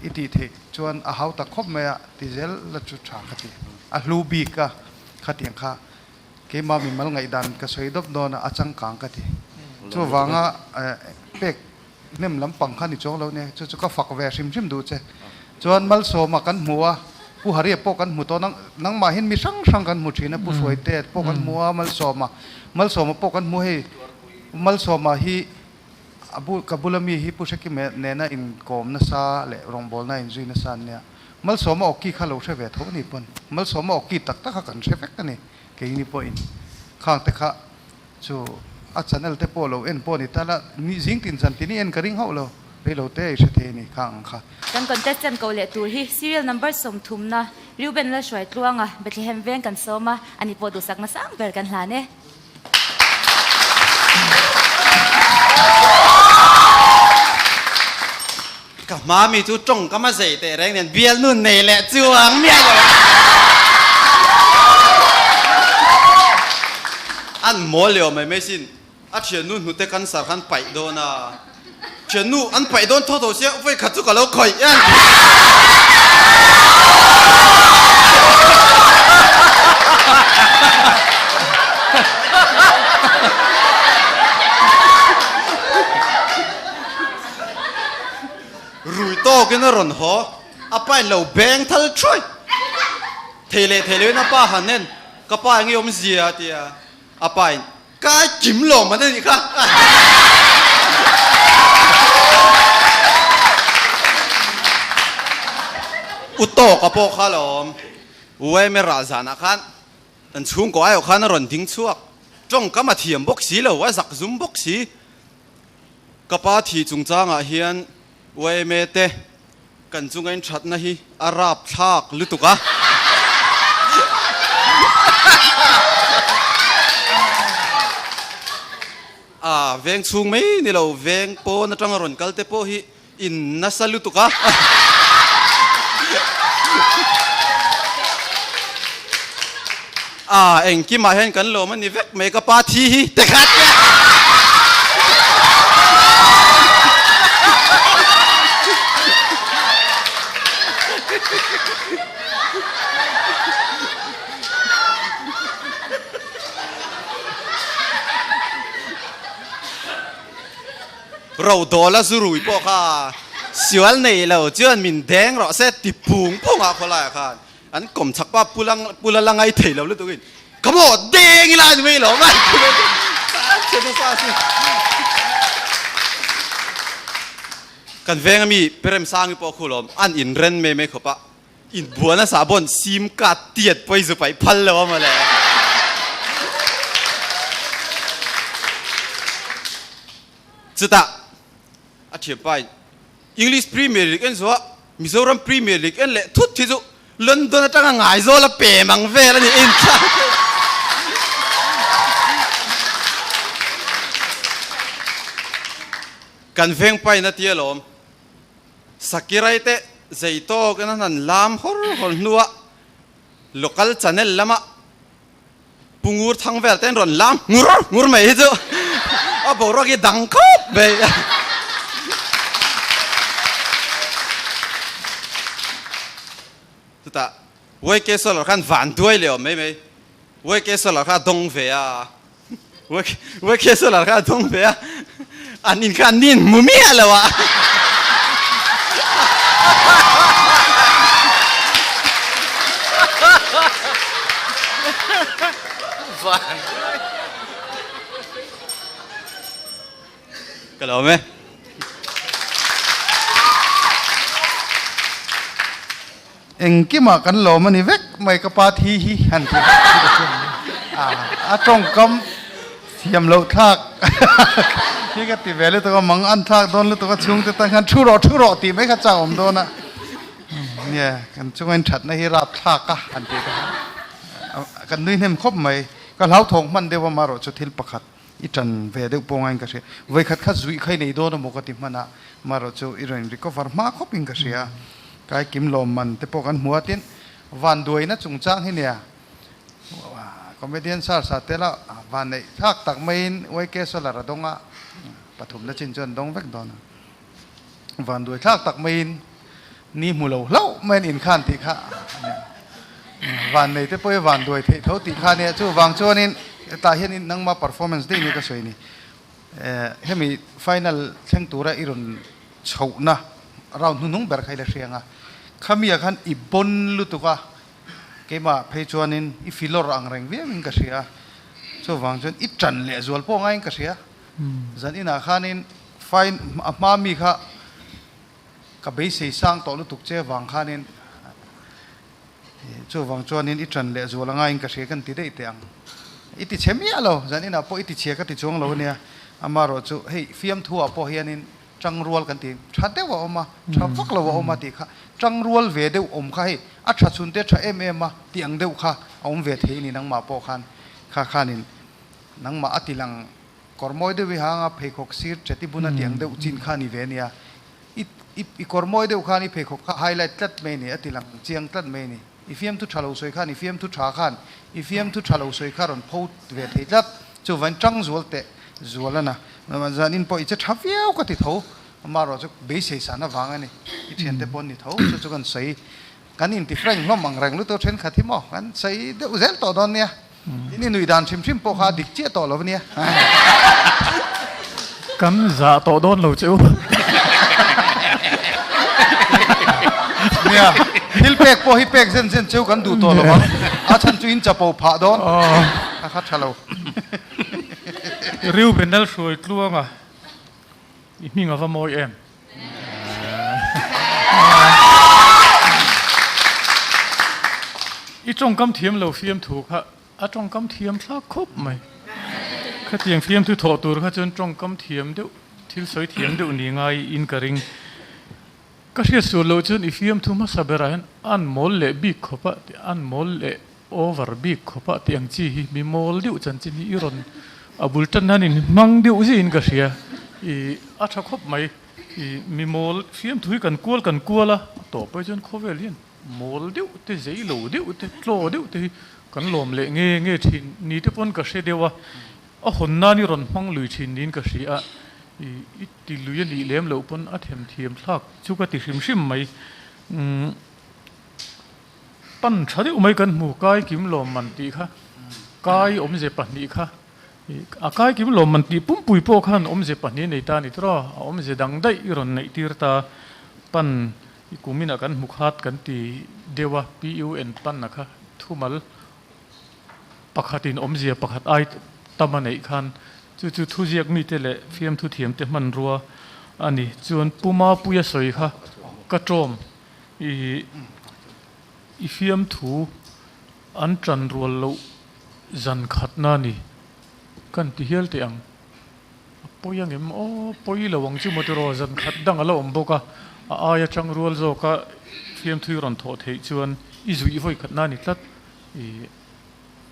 [SPEAKER 6] i tih theih chuan a hau tak khawp mai a ti zel la chu tha ka ti. A hlu bik a khatiang kha keimah mimal ngaihdan ka sawi dawp dawn a, a changkang ka ti. Chuvanga pek hnem lampang kha ni chuang lo nia, chu chu ka fak ve hrim hrim duh che. Chuan Malsawma kan hmu a, Pu Haria pawh kan hmu tawh, nangmah hian mi hrang hrang kan hmu thin a, Pu Hruaite pawh kan hmu a, Malsawma, Malsawma pawh kan hmu hei, Malsawma hi A bu, ka bula mi hi Pu Hrekime nena inkawm nasa leh rawngbawlna inzui nasa an nia. Malsawma awki kha lo hre ve tho ni pawn Malsawma awki tak tak kha kan hre vek a ni keini pawhin khang te kha chu a channel te pawh lo en pawh ni ta la ni zing tin zan tin i en ka ring hauh lo rei lo te i hre thei a ni khang ang kha.
[SPEAKER 1] Kan contestant ko leh tur hi serial number sawmthumna Reuben Lalhruai Tluanga Bethlehem veng kan sawm a, ani pawh duhsakna sang ber kan hlan e.
[SPEAKER 16] Ka hma mi chu tawngkam a zei teh reng nen bial nun nei leh chuang miah lo a. An mawl leh awm mai mai sin. A thiannu hnute cancer khan paih dawn a. Thiannu an paih dawn tho tho sia vawi khat chu ka lo khawih em. Rui tawkin a rawn haw, a pain lo beng thal thuai. Thei leh thei loin a pa han en, Ka pa enge awmzia? a ti a, a pain, Ka kim lo man a nih kha. U tawka pawh kha lo awm, UMA rah zanah khan Kan chhungkaw aiawh khan a rawn ding chhuak. Tawngkam a thiam bawk si lo, a zak zum bawk si. Ka pa thih chungchangah hian yma te kan chunga inthatna hi a rapthlak lutuk a. A veng chhung mai ni lo, veng pawn atanga rawn kal te pawh hi in nasa lutuk a. A engkimah hian kan lawm a ni vek mai ka pa thi hi te khat te. Rodawla zu rui pawh kha sual nei lo chuan min deng rawh se ti phung phung a khawlaiah khan an kawm chak pa pula la ngai thei lo lutuk in ka maw deng ila ni mai lo mai kan veng ami perem sangi pawh khu lawm an in ren mai mai khawp a in buan a sahbawn sim card tiat pawh i zu paih phal lo a mawle. Chutah a thianpa in English Premier League en zuah Mizoram Premier League en leh thut hi chu London atanga Ngaizawl a pem ang vel a ni in thla. Kan vengpa in a ti alawm. Sakirai te zei tawk in an han lam hawr hawr hnuah local channel lamah Pu Ngur thang vel te an rawn lam ngur ngur mai hi chu a boruak hi dang khawp mai. Chutah YK Solar khan van duai leh awm mai mai. YK Solar kha a dawng ve a. YK Solar kha a dawng ve a. An in kha an nin hmu miah lo a. Ka lawm e.
[SPEAKER 6] Engkimah kan lawm a ni vek mai ka pa thi hi han ti a tawngkam thiam loh thlak hi ka ti ve lutuk a mang an thlak dawn lutuk a chhungte tan khan thu rawh thu rawh tih mai kha chak awm dawn a nia kan chunga in thatna hi rap thlak a han tih te kha kan nui hnem khawp mai ka hlauthawng hman deuh a marawh chu thil pakhat I ṭan ve deuh pawh ngaiin ka hria. Vawikhat kha zuih kha i nei dawn amaw ka ti hman a, marawh chu i rawn recover hma khawpin ka hria. Kai kim lawmman te pawh kan hmu a, tin vanduaina chungchang hi nia comedian sar sa tela van neih thlak tak maiin YK Solar a dawng a, pathumna chin chu an dawng vek dawn a. Vanduai thlak tak maiin ni hmu lo hlauh mai an inkhan tih kha van nei te pawh hi vanduai theih tho tih kha ania chuvang chuanin hetah hian nangma performance daih ni ka sawi ni hemi final thleng tura i rawn chhohna round hnuhnung ber kha i la hriang a khamiah khan i bawn lutuk a keimah phei chuanin i filawr ang reng viauin ka hria a chuvang chuan i tan leh zual pawh ngaiin ka hria zan inah khanin Fine, a hma mi kha ka beisei sang tawh lutuk che vang khanin Chuvang chuanin i ṭan leh zual angaiin ka hria kan ti daih teh ang. I ti chhe miah lo, zan inah pawh i ti chhia ka ti chuang lo ania. Amaherawh chu hei fiamthu-ah pawh hianin ṭangrual kan ti ṭha deuh a awm a, ṭha vak lo a awm a tih kha ṭangrual ve deuh awm kha hei a ṭha chhun te ṭha em em a tih ang deuh kha a awm ve thei a ni nangmah pawh khan kha khanin nangmah a ti lang kawr mawi deuh i hang a pheikhawk sir ṭhet i bun a tih ang deuh chin kha a ni ve ania. I i i kawr mawi deuh khan i pheikhawk kha highlight tlat mai a ni, a ti lang chiang tlat mai a ni. I fiamthu tha lo sawi khan i fiamthu tha khan i fiamthu tha lo sawi kha rawn pho ve thei tlat. Chuvain tang zual teh zual a na. Zanin pawh i che tha viau ka ti tho. Amaherawh chu beisei san avang a ni. I thiante pawh an ni tho. Chu chu kan sawi kan inti frank hlawm ang reng lutuk thenkhat hi maw kan sawi deuh zel tawh dawn nia. Tin i nuih dan hrim hrim pawh kha a dik chiah tawh lo ania.
[SPEAKER 11] Kan zah tawh dawn lo che u.
[SPEAKER 6] Nia, thil pek pawh hi pek zen zen cheu kan duh tawh lo ang. A chhan chu in chapo phah dawn. A kha tha lo.
[SPEAKER 11] Reuben Lalhruai Tluanga i hming a va mawi em? I tawngkam thiam lo fiamthu kha a tawngkam thiam thlak khawp mai. Khatiang fiamthu thawh tur kha chuan tawngkam thiam deuh, thil sawi thiam deuh ni ngai in ka ring. Ka hriat sual loh chuan i fiamthu hmasa berah hian an mawl leh bik khawp a, an mawl leh over bik khawp a tih ang chi hi mi mawl deuh chanchin hi i rawn a bul tan hian in hmang deuh zihin ka hria. I a tha khawp mai. I mi mawl fiamthu hi kan kual kan kual a, a tawp ai chuan khawvel hian mawl deuh te, zei lo deuh te, tlaw deuh te hi kan lawm leh nge nge thin ni te pawn ka hre deuh a, a hawn nan i rawn hmang lui thin niin ka hria a. I i ti lui a nih lem loh pawn a themthiam thlak chu ka ti hrim hrim mai. Umm. Pan tha deuh mai kan hmu kai kim lawmman tih kha kai awmze pahnih kha a kai kim lawmman tih pumpui pawh khan awmze pahnih a nei ta a ni tawh a awmze dang daih i rawn neih tir ta pan i kuminah kan hmu khat kan ti deuh a PUN pan a kha thumal pakhatin awmzia pakhat ai tam a neih khan chu chu thuziak mite leh fiamthu thiamte hmanrua a ni chuan Puma Puia sawi kha ka tawm I i fiamthu an tan rual loh zan khatna a ni. Kan ti hial teh ang. A pawi ang em? Aw, pawi lo ang chu maw tiraw, zan khat dang a la awm bawk a. A aia tang rual zawka fiamthu i rawn thawh theih chuan i zuih vawi khatna a ni tlat. I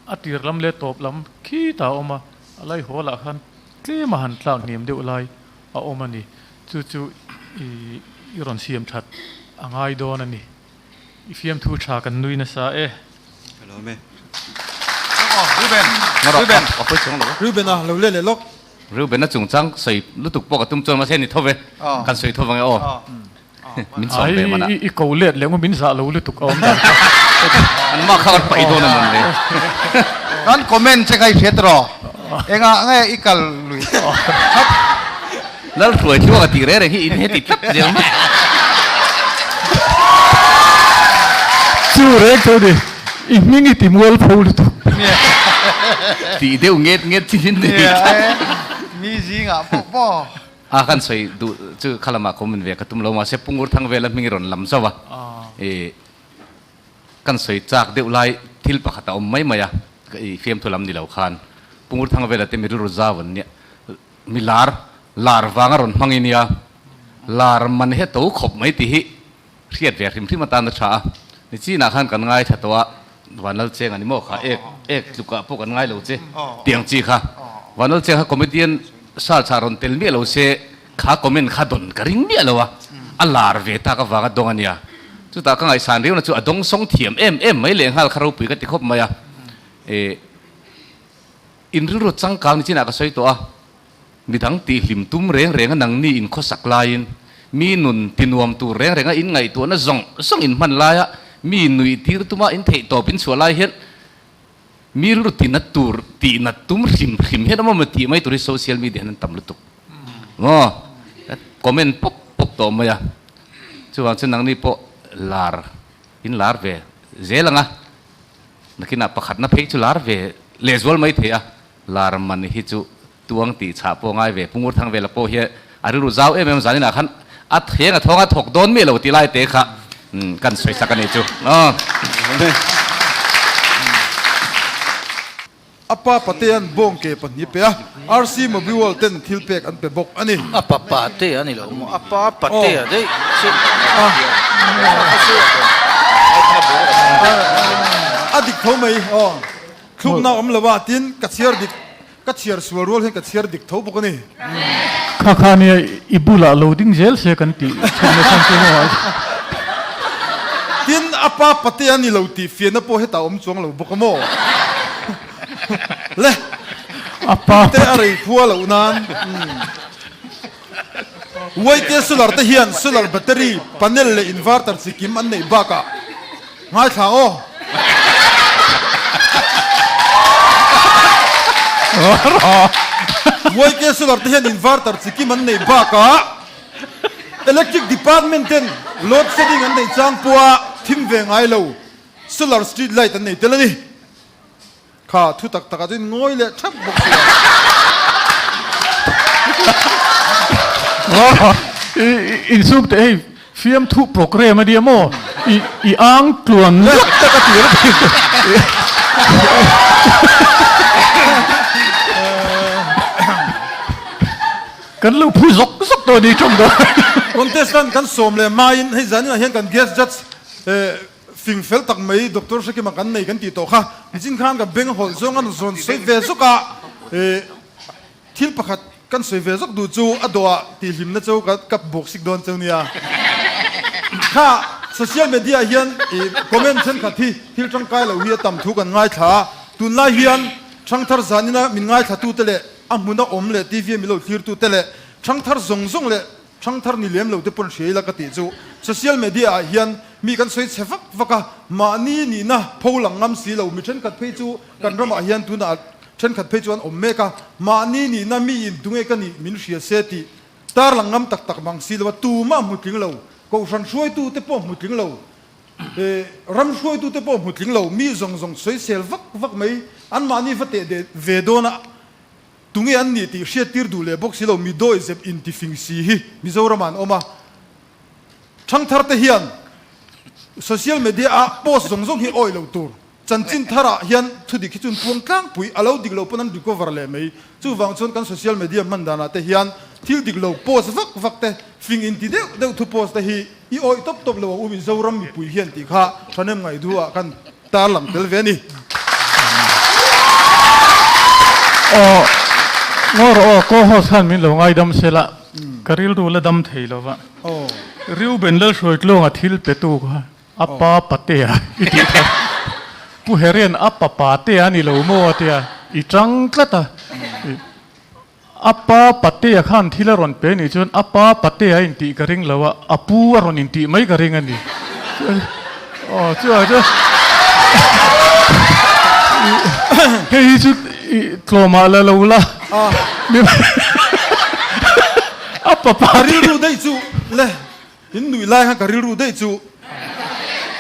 [SPEAKER 11] a tir lam leh tawp lam khitah a awm a, a laihawl ah khan tlem a han tlak hniam deuh lai a awm a ni. Chu chu i i rawn siam that a ngai dawn a ni. I fiamthu tha kan nui nasa e.
[SPEAKER 16] Ka lawm e.
[SPEAKER 2] Aw, Reuben! Reuben! Reuben a lo let leh lawk.
[SPEAKER 14] Reuben a chungchang sawi lutuk pawh ka tum chuan mahse ni tho ve. Kan sawi tho vang e aw. Min sawm ve mana.
[SPEAKER 11] I ko let leh ngawt min zah lo lutuk a awm dan kha.
[SPEAKER 14] An mah kha kan paih dawn a mawn le.
[SPEAKER 6] Kan comment che kha i hriat rawh. Engah nge i kal lui tawh.
[SPEAKER 14] Lal hruai thluak a tih reng reng hi in heti tlat zel mai.
[SPEAKER 11] Chu reng chu ni i hming i ti mual pho lutuk.
[SPEAKER 14] Tih deuh nget nget chin in ni tlat.
[SPEAKER 6] Mi zingah pawh pawh.
[SPEAKER 14] A kan sawi duh chu kha lamah comment ve ka tum lo mahse Pungur thang vela hming i rawn lam zauh a, i kan sawi chak deuh lai thil pakhat a awm mai mai a, i fiamthu lam ni lo khan Pungur thang vela te mi rilru zau an nia, mi lar lar vang a rawn hmang i nia, lar man he to khawp mai tih hi hriat ve hrim hrim atan a tha a, ni chinah khan kan ngaithla tawh a, Vanlal Cheng a ni maw kha, ek ek tlukah pawh kan ngai lo che tiang chi kha. Vanlal Cheng kha comedian search ah rawn tel miah lo se kha comment kha dawn ka ring miah lo a, a lar ve tak avanga dawng a nia. Chutah ka ngaihsan riau na chu a dawng sawng thiam em em mai lehnghal kha ropui ka ti khawp mai a. E in rilru changkang ni chinah ka sawi tawh a. Midang tihhlim tum reng renga nangni in khawsak laiin, mi nun tinuam tur reng renga in ngaihtuahna zawng zawng in hman laia mi nuih tir tuma in theih tawp in chhuah lai hian mi rilru tinat tur tihnat tum hrim hrim hian awm awm tih mai tur hi social media hian an tam lutuk maw? Comment pawp pawp tawh mai a, chuvang chuan nangni pawh lar in lar ve zel ang a, nakinah pakhatna phei chu lar ve lehzual mai thei a. Lar man hi chu tuang tih chhah pawh ngai ve, Pungur thang vela pawh hi a rilru zau em em zanin ah khan a theng a thawng a thawk dawn miah lo tih lai te kha kan sawi sak a ni chu.
[SPEAKER 2] A pa Patea'n bawng ke pahnih pe a, RC Mobiworld ten thil pek an pe bawk a ni.
[SPEAKER 12] A pa Patea ni lo maw? A pa Patea daih chu
[SPEAKER 2] A dik tho mai aw. Thlukna awm lo a, tin ka chhiar dik, ka chhiar sual rual hian ka chhiar dik tho bawk a ni.
[SPEAKER 11] Kha kha nia i bulah lo ding zel se kan tih chhan na chhan chu maw?
[SPEAKER 2] Tin a pa Patea ni lo tih fiahna pawh hetah awm chuang lo bawk a maw? Le
[SPEAKER 11] A pa
[SPEAKER 2] te a rei khua loh nan Uaite solar te hian solar battery, panel leh inverter chi kim an neih bakah ngaithla aw. Uaite solar te hian inverter chi kim an neih bakah electric department ten load shedding an neih chang pawha thim ve ngai lo solar street light an nei tel a ni. Kha thu tak takah chuan ngawi leh thap bawk si a.
[SPEAKER 11] Insum teh hei fiamthu program a nia maw? I i ang tluan lek tak a ti reuh thin. Kan lo phu zawk zawk tawh a ni tawng dawn.
[SPEAKER 2] Contestant kan sawm leh hmain hei zaninah hian kan guest judge Fing fel tak mai Doctor Hrekima kan nei kan tih tawh kha nichin khan ka beng hawlh zawng a rawn sawi ve zawk a, thil pakhat kan sawi ve zawk duh chu a dawhah tihhlimna chu ka ka bawk sik dawn cheu nia. Kha social media ah hian comment thenkhat hi thil tangkai lo hi a tam thu kan ngaithla a, tunlai hian thangthar zanina min ngaithlatute leh a hmuna awm leh TV a min lo thlirtute leh thangthar zawng zawng leh Thangthar ni lem lo te pawn hria ila ka tih chu social media ah hian mi kan sawi chhe vak vak a, mahni nihna pho lang ngam si lo mi thenkhat phei chu kan ramah hian tunah thenkhat phei chu an awm mek a, mahni nihna mi in tunge ka nih min hria se tih tar lang ngam tak tak mang si lo a, tumah hmu tling lo, kohhran hruaitu te pawh hmu tling lo, ram hruaitu te pawh hmu tling lo, mi zawng zawng sawisel vak vak mai an mahni va teh ve dawn a. Tunge an nih tih hriattir duh leh bawk si lo, mi dawi zep intifing si hi Mizoramah an awm a. Thangthar te hian social media ah post zawng zawng hi awih lo tur. Chanchin tharah hian thudik hi chu an puang tlangpui, a lo dik lo pawn an recover leh mai. Chuvang chuan kan social media hman danah te hian thil dik lo post vak vak te, fing inti deuh deuh thu post te hi i awih tawp tawp lo ang u Mizoram mipui hian tih kha thahnem ngaihduhah kan Tarlang tel ve a ni.
[SPEAKER 11] Aw, ngaw rawh aw, co-host khan min lo ngaidam se la, ka rilru la dam thei lo va. Reuben Lalhruaitluanga thil petu kha a pa patea i tih kha Pu Herian a pa patea a ni lo maw a tia, i tang tlat a. A pa patea khan thil a rawn pe nih chuan a pa patea a intih ka ring lo a, a pu a rawn intih mai ka ring a ni. Aw chu chu hei hi chu i tlawmah la lo la. A pa
[SPEAKER 2] Ka rilru daih chu le, in nuih lai khan ka rilru daih chu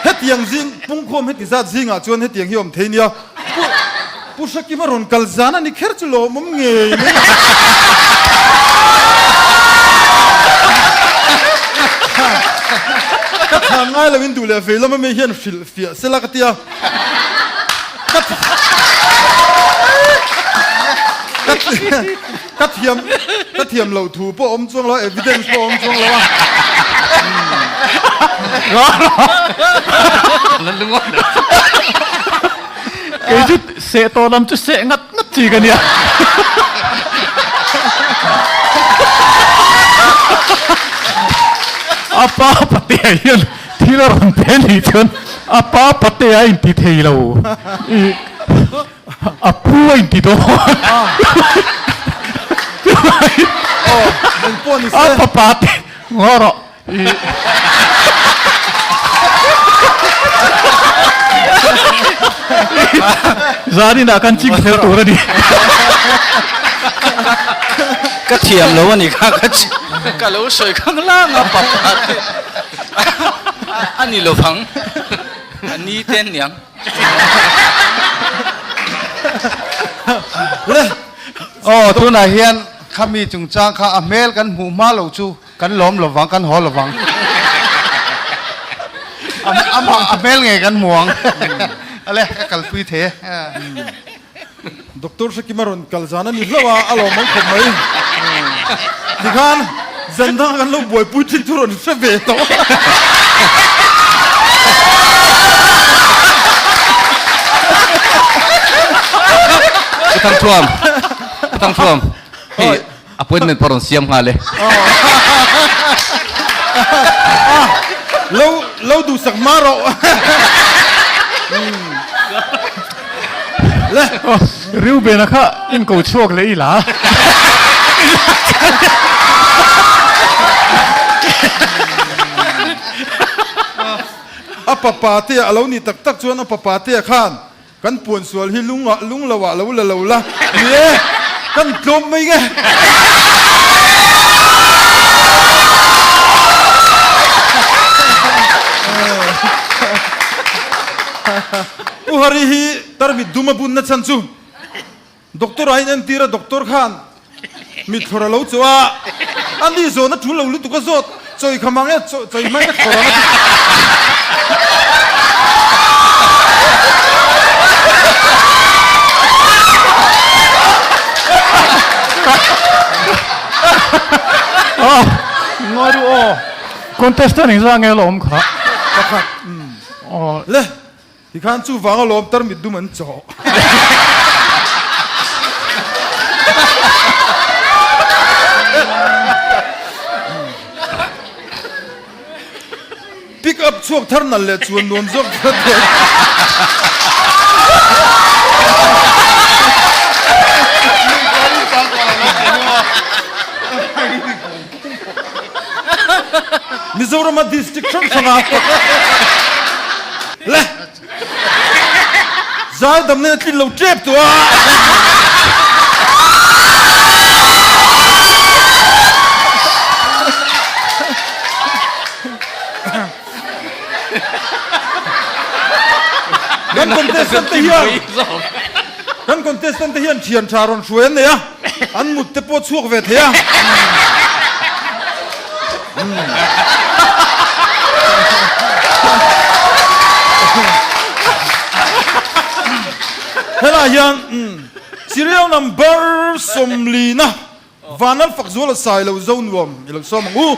[SPEAKER 2] hetiang zing pungkhawm heti zat zingah chuan hetiang hi awm thei nia. Pu Pu Hrekima rawn kal zan a ni kher chu lawmawm ngei mai. Ka chhan ngai lo in duh leh vei lama mi hian hrilh fiah sela ka tia. Ka Ka thiam ka thiam loh thu pawh awm chuang lo a, evidence pawh awm chuang lo a.
[SPEAKER 11] Kei chu seh tawh lam chu seh ngat ngat chi ka nia. A pa patea hian thil a rawn pe nih chuan a pa patea a inti thei lo. A pu a inti dawn. A papa te ngaw rawh. Zanin ah kan ching fel tur a ni.
[SPEAKER 12] Ka thiam lo a ni kha ka ka lo sawi khang lang a papa te a ni lovang a ni te aniang.
[SPEAKER 6] Aw tunah hian khami chungchang kha a hmel kan hmuh hma lo chu kan lawm lovang kan haw lovang. A hmel ngei kan hmu ang. Ale, ka kalpui thei e.
[SPEAKER 2] Doctor Hrekima rawn kal zan a ni hlauh a, a lawm ang khawp mai. Tikhan zan dang kan lo buaipui thin chu rawn hre ve tawh.
[SPEAKER 14] Pu Thangthuam, Pu Thangthuam, hei appointment pawh rawn siam nghal e.
[SPEAKER 2] Lo lo duhsak hma rawh. Le.
[SPEAKER 11] Reuben-a kha inko chhuak leh ila.
[SPEAKER 2] A papa te a lo ni tak tak chuan a papa te khan Kan puan sual hi lung ah lung lo ah lo la lo la ni e, kan tlawm mai nge. Pu Hari hi tarmit dum a bunna chhan chu Doctor ah in entir a, doctor khan mithlawr a lo chawh a, a ni zawn a tul lo lutuk a zawt chawi kha mang e, chawi hmang ka thlawr ang a ti.
[SPEAKER 11] Ngawi duh aw, contestant engzah nge la awm kha?
[SPEAKER 2] Pakhat, le. Tikhan chuvang a lawm tarmit dum an chawh. Pick up chhuak thar nal leh chuan nuam zawk thar thei. Mizorama district hrang hranga le zai dam nen a tlin lo tep tawh a. Kan contestant te hian kan contestant te hian thian tha rawn hruai an nei a. An mut te pawh chhuak ve thei a. Helai hian serial number sawmlina Vanlal Fakzuala sai lo zo nuam i lo sawm ang u.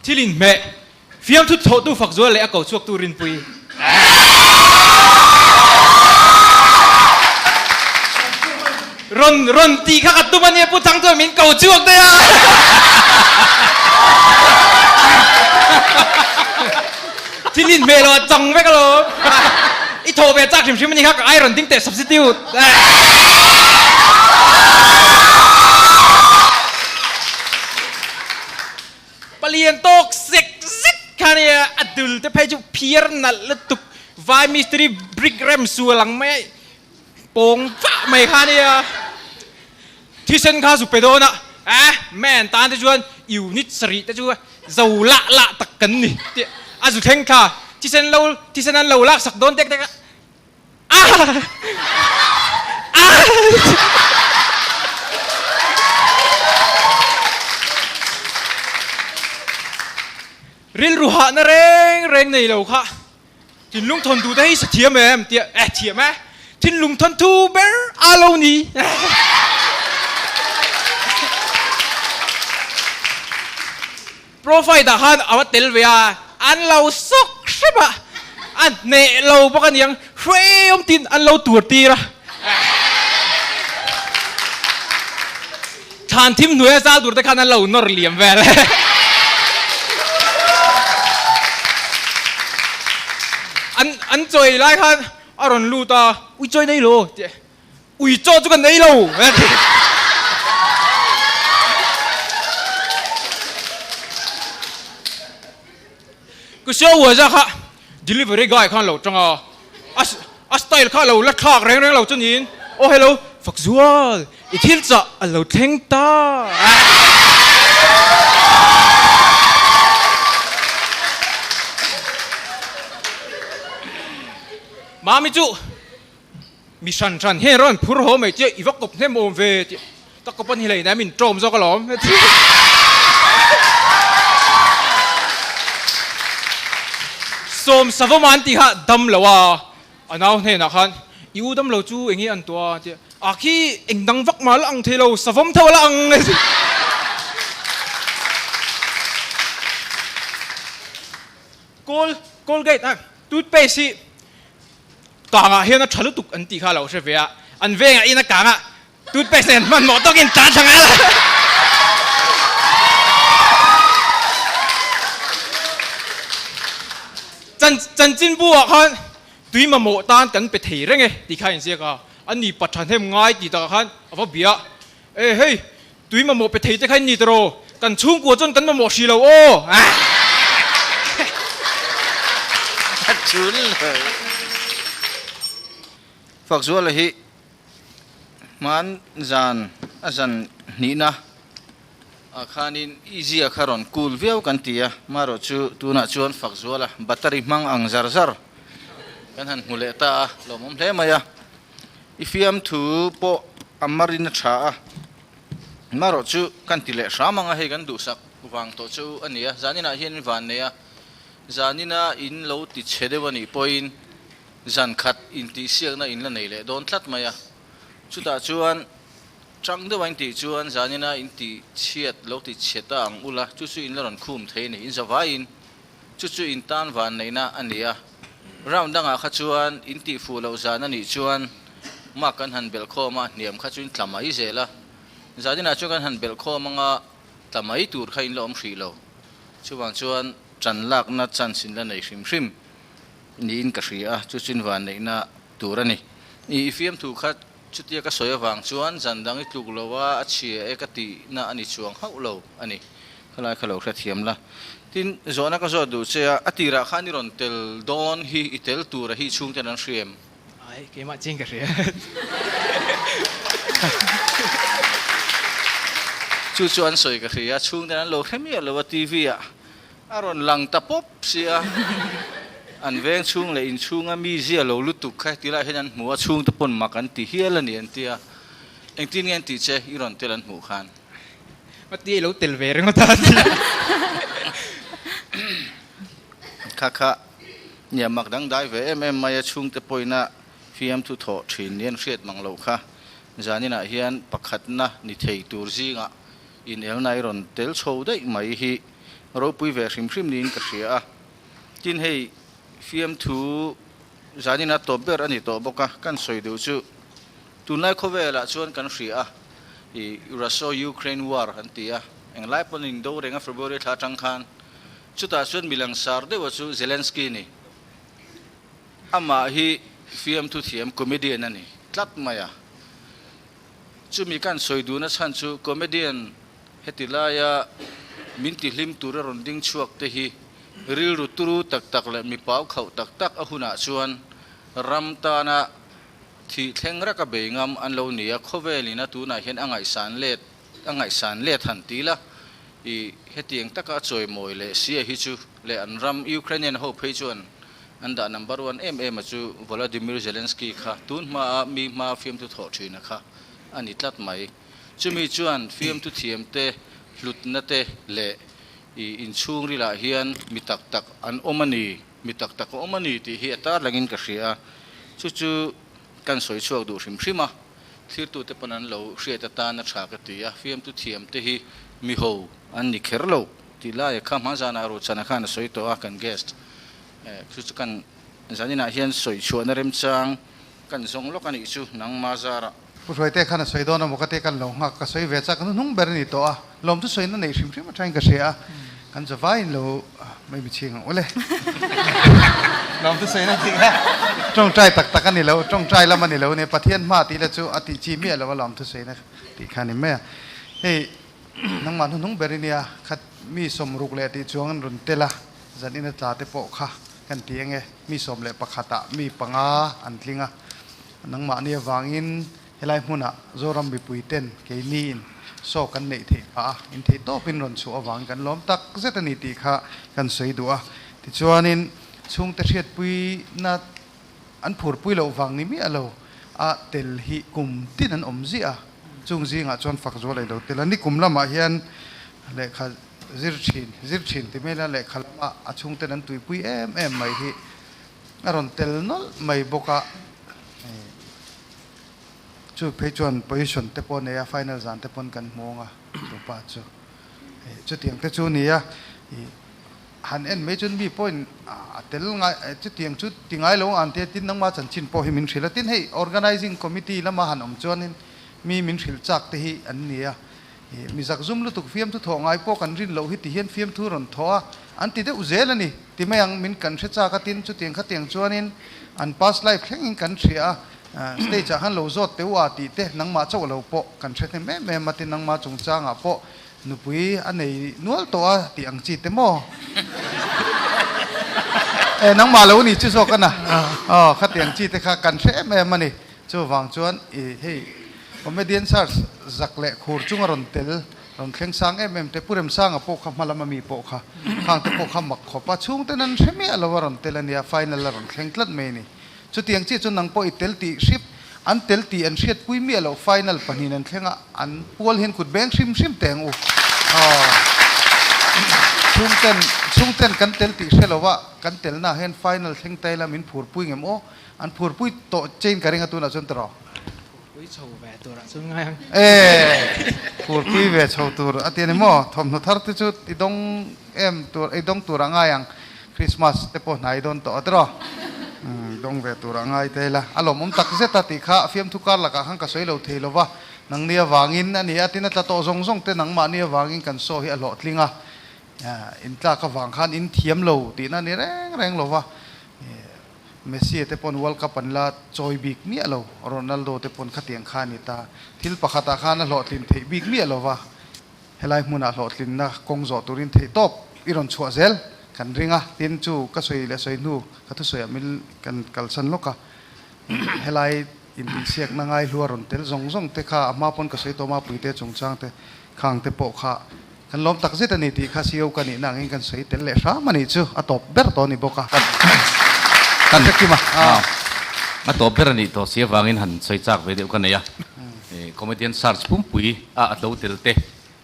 [SPEAKER 17] Thil inhmeh Fiamthu thawhtu fak zual leh a ko chhuaktu Rinpui. Rawn rawn tih kha ka tum a nia Pu Thang chuan min ko chhuak daih a. Thil inhmeh lo a chang vek alawm. I thawh ve chak hrim hrim a ni kha ka ai rawn ding teh substitute. Palian tawk zek zek kha nia a dul te phei chu phiar nalh lutuk vai mistiri brick rem sual ang mai pawng vah mai kha nia thisen kha zu pe dawn a eh man tan te chuan unit sarih te chu zo lah lah tak kan ni tih a zu thleng thla thisen lo thisen an lo lak sak dawn tek tek a Rilru hahna reng reng nei lo kha thinlung thawnthu te hi sa thiam em tia eh thiam e thinlung thawnthu ber a lo ni. Profile ah khan a va tel ve a, an lo sawk hrep a, a hneh lo bawk a niang, hruaiawm tin an lo tur tir a. Thlan thim hnuaia zal tur te khan an lo nawr liam vel. An an chawi lai khan a rawn lut a, ui chawi nei lo tih. Ui chaw chu kan ei lo. Ku siau ua za kha delivery guy khan lo tang a, a style kha lo la thlak reng reng lo chu niin, Oh hello, fak zual, i thil chah a lo thleng ta. Mami chu Mi hran hran hian rawn phur haw mai chiah i va kawp hnem awm ve tih. Ka kawp a ni hlei nen min ṭawm zawk alawm. Sawm savawm an tih kha dam lo a, a nau hnenah khan i u dam lo chu eng nge an tuah a tia, a khi eng dang vak mah la ang thei lo, savawm tho a la ang. Col Colgate a toothpaste hi kangah hian a tha lutuk an tih kha a lo hre ve a, an vengah in a kangah Toothpaste nen hmanhmawh tawkin tan thla ngai la. Chan chanchinbu ah khan tui mamawh tan kan pe thei reng e tih kha a inziak a, a ni pa thahnem ngai tih takah khan a va bia a, E hei, tui mamawh pe thei te kha in ni tawh, kan chhungkua chuan kan mamawh hrih lo aw.
[SPEAKER 12] A tul lo. Fakzuala hi Hman zan a zan hnihna ah khanin i zia kha rawn cool viau kan ti a, marawh chu tunah chuan fak zual a, battery hmang ang zar zar kan han hmu leh ta a, lawmawm hle mai a. I fiamthu pawh a marin a tha a, marawh chu kan ti leh hram ang a, hei kan duhsak vang tawh chu a ni a, zaninah hian in van nei a, zanina in lo ti chhe deuh a nih pawhin Zan khat intihsiakna in la nei leh dawn tlat mai a, chutah chuan chang deuh a intih chuan zanina intih chhiat lo ti chhe ta ang ula, chu chu in la rawn khum thei a ni, in zavaiin chu chu in tan van neihna a ni a. Round dangah kha chuan intih fuh loh zan a nih chuan mark kan han belh khawm a, hniam kha chu in tla mai zel a, zaninah chuan kan han belh khawm anga tla mai tur kha in la awm hrih lo, chuvang chuan tan lakna chance in la nei hrim hrim. Niin ka hria a, chu chin vanneihna tur a ni. I fiamthu kha chutia ka sawi avang chuan zan dang i tluk lo a, a chhia e ka tihna a ni chuang hauh lo a ni. Khalai kha lo hrethiam la. Tin, zawhna ka zawt duh che a, a tirah khan i rawn tel dawn hi i tel tura hi chhungten an hria em?
[SPEAKER 17] Ai, keimah chiang ka hria.
[SPEAKER 12] Chu chu an sawi ka hria, chhungten an lo hre miah lo a TV ah. A rawn lang ta pawp sia, an veng chhung leh inchhunga mi zia lo lutuk kha heti lai hian an hmu a, chhungte pawn mak an ti hial a ni an ti a, engtin nge an tih che i rawn tel an hmuh khan?
[SPEAKER 17] Mati i lo tel ve ringawt a ti.
[SPEAKER 12] Kha kha nia mak dangdai ve em em mai a, chhungte pawina fiamthu thawh thin ni an hriat mang loh kha zaninah hian pakhatna ni thei tur zingah inelna i rawn tel chho daih mai hi Ropui ve hrim hrim niin ka hria a, tin hei fiamthu zanin a tawp ber a ni tawh bawk a, kan sawi duh chu tunlai khawvelah chuan kan hria a, i Russo-Ukraine war an ti a, englai pawn in do reng a February thla atang khan, chutah chuan mi langsar deuha chu Zelensky ni, amah hi fiamthu thiam comedian a ni tlat mai a, chumi kan sawi duhna chhan chu comedian Heti laia min tihlim tura rawn ding chhuak te hi rilru turu tak tak leh mi pau khauh tak tak a hunah chuan ram tana thih thleng raka bei ngam an lo ni a, khawvelin a tunah hian a ngaihsan let a ngaihsan let han ti la, i hetiang taka a chawimawi leh sia hi chu leh an ram Ukrainian ho phei chuan an dah number one em em a chu Volodymyr Zelensky kha tun hmaa mi hmaa fiamthu thawh thina kha a ni tlat mai. Chumi chuan fiamthu thiamte hlutna te leh i inchhungrilah hian mi tak tak an awm a ni, mi tak tak a awm a ni tih hi a tarlangin ka hria a. Chu chu kan sawi chhuak duh hrim hrim a, thlirtute pawn an lo hriat atan a tha ka ti a, fiamthu thiamte hi mi ho an ni kher lo tih laia kha hma zanah Ruchana khan a sawi tawh a, kan guest chu chu kan zaninah hian sawi chhuahna remchang kan zawng lawk a nih chu nangma zarah.
[SPEAKER 6] Pu Hruaite khan a sawi dawn a maw ka ti kan lo nghak ka sawi ve chak nu hnung ber a ni tawh a, lawm chu sawi na neih hrim hrim atangin ka hria a, kan zavaiin lo mai mi chhing ang ule. Lawm chu sawi na tih kha tawngtai tak tak a ni lo, tawngtai lam a ni lo nia, Pathian hma tih la chu a tih chi miah lo a lawm thu sawi na tih kha a ni mai a. Hei nangmah hnu hnung ber i nia, khat mi sawmruk leh tih chuang an rawn tel a, zan ina tla te pawh kha kan ti enge mi 11 ah mi panga an tling a, Nangmahni avangin helai hmunah Zoram mipui ten keiniin saw kan neih theih phah a, in theih tawpin rawn chhuah avangin kan lawm tak zet a ni tih kha kan sawi duh a. Tichuanin chhungte hriatpuina an phurpui loh vang ni miah lo a tel hi kum tin an awm ziah a. Chung zingah chuan fak zual ei lo tel a. Nikum lamah hian lehkha zir thin, zir thin ti mai la lehkha lama a chhungten an tuipui em em mai hi a rawn tel nawlh mai bawk a. Chu phei chuan position te pawh a nei a, final zan te pawn kan hmu ang a, chu pa chu. Chutiang te chu a ni a. Han en mai chuan mi pawhin a tel ngai, chutiang chu ti ngai lo ang tia tin nangma chanchin pawh hi min hrilh a. Tin hei organising committee lama han awm chuanin mi min hrilh chak te hi an ni a. Mi zakzum lutuk fiamthu thawh ngai pawh kan rin loh hi ti hian fiamthu rawn thawh a, an ti deuh zel a ni. Ti mai ang min kan hre chak a tin chutiang khatiang chuanin an past life thlengin kan hria a, stage ah khan lo zawt teh u a tih te nangmah chauh lo pawh kan hre hnem em em a tin nangmah chungchangah pawh Nupui a nei nual tawh a tih ang chi te maw? E, nangmah lo ni chu zawk a na. Aw, khatiang chi te kha kan hre em em a ni. Chuvang chuan i hei comedian search zak leh khur chunga rawn tel, rawn thleng sang em em te, Pu Remsanga pawh kha hma lama mi pawh kha, khang te pawh kha mak khawp a, chhungten an hre miah lo a rawn tel a nia, final a rawn thleng tlat mai a ni. Chutiang chiah chu nang pawh i tel tih hrip, an tel tih an hriatpui miah loh final pahnihin an thleng a, an pual hian kut beng hrim hrim teh ang u. Aw. Chhungten, chhungten kan tel tih hre lo a, kan telna ah hian final thleng ta ila min phurpui ngem aw? An phurpui tawh chain ka ring a tunah chuan tawh.
[SPEAKER 17] Phurpui chho ve tur ah chuan ngai ang.
[SPEAKER 6] E, phurpui ve chho tur a ti a ni maw? Thawmhnaw thar te chu i dawng em tur, i dawng tur ah ngai ang. Christmas te pawh hnai dawn tawh a tiraw? Umm dawng ve tur ah ngai ta ila. A lawmawm tak zet a tih kha fiamthu kar lakah khan ka sawi lo thei lo va, nangni avangin a ni a, tin a tla tawh zawng zawng te nangmahni avangin kan saw hi a hlawhtling a, intlak avang khan in thiam lo tihna a ni reng reng lo va, Messi te pawn World Cup an la chawi bik miah lo, Ronaldo te pawn khatiang kha a ni ta, thil pakhatah khan a hlawhtlin theih bik miah lo va. Helai hmunah hlawhtlinna kawng zawh turin theihtawp i rawn chhuah zel kan ring a, tin chu ka sawi leh sawi hnu ka thusawiah min kan kalsan lawk a, helai intihsiakna ngaihlua rawn tel zawng zawng te kha a hma pawn ka sawi tawh Mapuite chungchang te khang te pawh kha kan lawm tak zet a ni tih kha CEO ka nihna angin kan sawi tel leh hram a nih chu a tawp ber tawh a ni bawk a.
[SPEAKER 14] Kan hrekim a, a tawp ber a nih tawh si avangin han sawi chak ve deuh ka nei a. Comedian search pumpui a a tlo tel te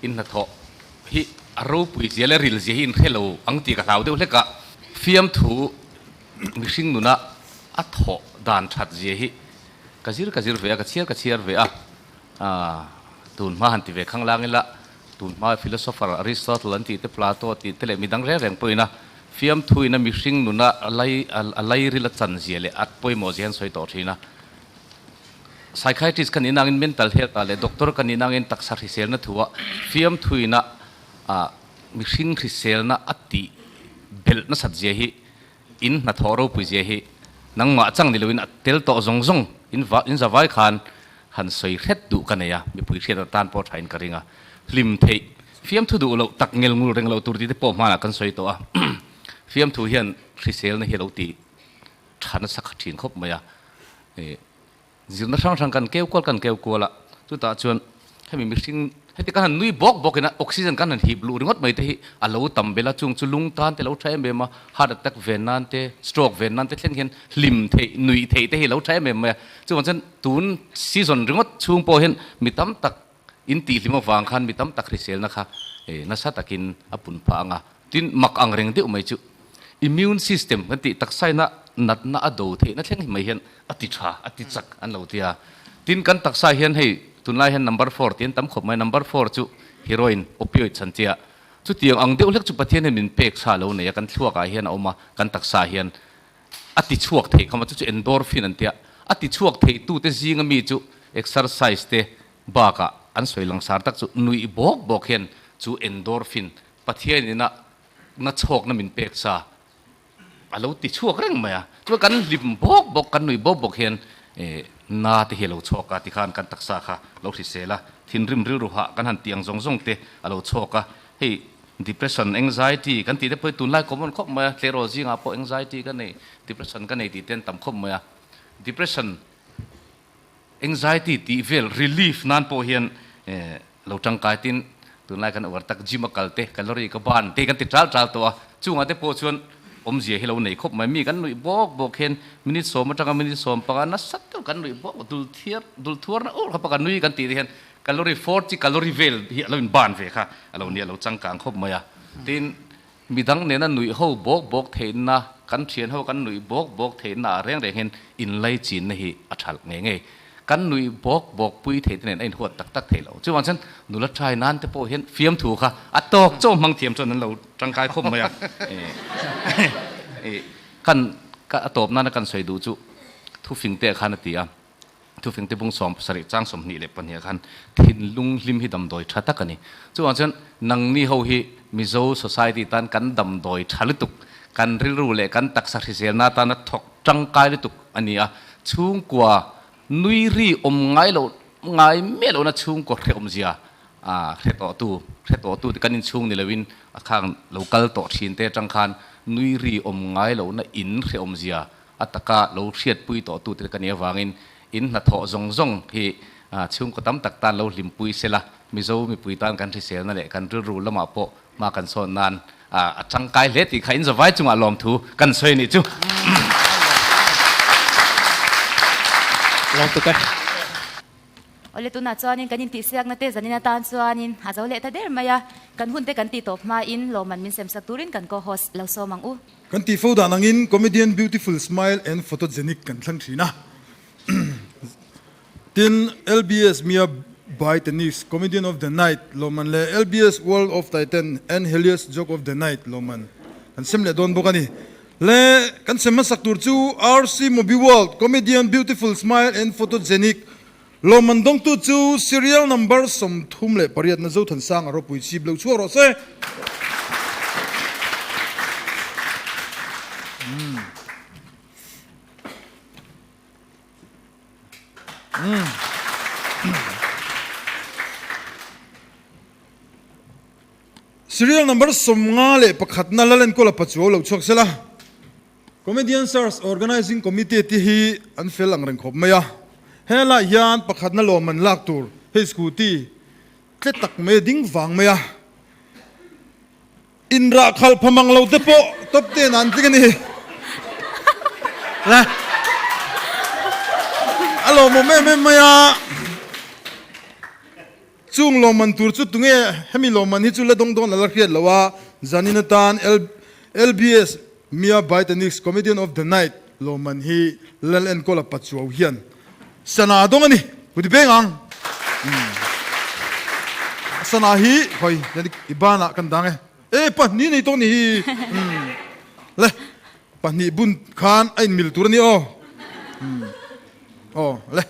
[SPEAKER 14] in hnathawh hi a ropui zia leh ril zia hi in hre lo ang tih ka hlau deuh hlek a, fiamthu mihring nuna a thawh dan that zia hi ka zir ka zir ve a, ka chhiar ka chhiar ve a, tun hma han ti ve khang lang ila tun hma philosopher Aristotle an tih te Plato tih te leh midang reng reng pawhin a fiamthu ina mihring nuna a lai a lairil a chan zia leh a pawimawh zia hi an sawi tawh thin a. Psychiatrist ka nih nangin mental health ah leh doctor ka nih nangin taksa hriselna thuah fiamthuina ah mihring hriselna a tih belh nasat zia hi in hnathawh ropui zia hi nangmah chang ni loin a tel tawh zawng zawng in va in zavai khan han sawi hret duh ka nei a, mipui hriat atan pawh thain ka ring a, hlim theih fiamthu duh loh tak ngel ngul reng loh tur tih te pawh hmanah kan sawi tawh a, fiamthu hian hriselna hi a lo ti tha nasa kha thin khawp mai a, ih zirna hrang hrang kan keu kual kan keu kual a, chutah chuan hemi mihring heti kan han nui bawk bawk in a oxygen kan han hip luh ringawt mai te hi a lo tam bel a, chung chu lung tan te lo tha em em a, heart attack ven nan te stroke ven nan te thleng hian hlim theih nuih theih te hi a lo tha em em mai a, chuvang chuan tun season ringawt chhung pawh hian mi tam tak in tihhlim avang khan mi tam tak hriselna kha nasa takin a pun phah ang a, tin mak ang reng deuh mai chu immune system kan tih taksaina natna a do theihna thleng hi mai hian a ti tha a ti chak an lo ti a, tin kan taksa hian hei tunlai hian number four tih an tam khawp mai, number four chu heroin opioid chan chiah chutiang ang deuh hlek chu Pathian hian min pek sa lo nei a, kan thluakah hian a awm a, kan taksa hian a ti chhuak thei kham a, chu chu endorphin an ti a, a ti chhuak thei tute zinga mi chu exercise te Bakah an sawi langsar tak chu nuih bawk bawk hian chu endorphin Pathian ina na chhawkna min pek sa a lo ti chhuak reng mai a. Chuan kan hlim bawk bawk, kan nuih bawk bawk hian na te hi a lo chhawk a, tikhan kan taksa kha lo hrisel a, thinrim rilru hah kan han tih ang zawng zawng te a lo chhawk a. Hei depression, anxiety kan tih te pawh hi tunlai common khawp mai a, tleirawl zingah pawh anxiety ka nei, depression ka nei tih te an tam khawp mai a. Depression Anxiety tih vel relief nan pawh hian lo tangkai tin tunlai kan uar tak gym a kal te calorie ka ban te kan ti tal tal tawh a, chungah te pawh chuan awmzia hi lo nei khawp mai, mi kan nuih bawk bawk hian minute sawm atanga minute 15 nasa deuh kan nuih bawk dul thiar dul thuar na ur khawpa kan nui kan tih te hian Calorie 40 calorie vel hi a lo inban ve kha a lo nia lo changkang khawp mai a. Tin, midang nena nuih ho bawk bawk theihna, kan thian ho kan nuih bawk bawk theihna ah reng reng hian inlaichinna hi a thalh ngei ngei. Kan nuih bawk bawk pui thei te nen a inhuat tak tak thei lo. Chuvang chuan nula trai nan te pawh hian fiamthu kha a tawk chaw hmang thiam chuan an lo tangkai khawp mai a. Kan a tawp nana kan sawi duh chu thufing te khan a ti a. Thufingte bung 72 chang 22 ah khan thinlung hlim hi damdawi tha tak a ni. Chuvang chuan nangni ho hi Mizo society tan kan damdawi tha lutuk, kan rilru leh kan taksa hriselna atana thawk tangkai lutuk a ni a. Chhungkua nui ri awm ngai loh ngai miah lohna chhungkua hrehawmzia hre tawhtu hre tawhtu te kan inchhung ni loin a khang lo kal tawh thin te atang khan nui ri awm ngai lohna in hrehawmzia A taka lo hriatpui tawh tute ka nih avangin in hnathawh zawng zawng hi chhungkaw tam tak tan lo hlimpui sela, Mizo mipui tan kan hriselna leh kan rilru lamah pawh hma kan sawn nan a tangkai hle tih kha in zavai chungah lawmthu kan sawi a nih chu.
[SPEAKER 17] Lawmtuk e.
[SPEAKER 1] Awle tunah chuanin kan intihsiakna te zanin atan chuanin a zo leh ta der mai a, kan hunte kan tih tawp hmain lawmman min semsak turin kan co-host lo sawm ang u.
[SPEAKER 2] Kan tih fo dan angin comedian beautiful smile and photogenic kan thlang thin a. Tin, LBS Mia By Tennis Comedian of the Night lawmman leh LBS World of Titan and Helios Joke of the Night lawmman kan sem leh dawn bawk a ni. Le kan sem hmasak tur chu RC Mobi World Comedian Beautiful Smile and Photogenic lawmman dawngtu chu serial number 38 na Zothansanga ropui chip lo chhuak rawh se. Serial number 51 na Lalenkawla Pachuau lo chhuak sela. Comedian Search Organizing Committee te hi an fel ang reng khawp mai a. Helai hian pakhatna lawm an lak tur hei scooty tle tak mai a ding vang mai a. Inrah khalh pha mang lo te pawh top ten an tling a ni. Le. A lawmawm em em mai a. Chung lawmman tur chu tunge hemi lawmman hi chu la dawng dawn a la hriat lo a, zanin atan LBS Mia Baitanix Comedian of the Night lawmman hi Lal Enkawla Pachuau hian sana a dawng a ni. Ku ti peng ang. Sana hi hawi i banah kan dang e. E pahnih nei tawh ni hi. Le pahnih bun khan a inmil tur a ni aw. Aw le.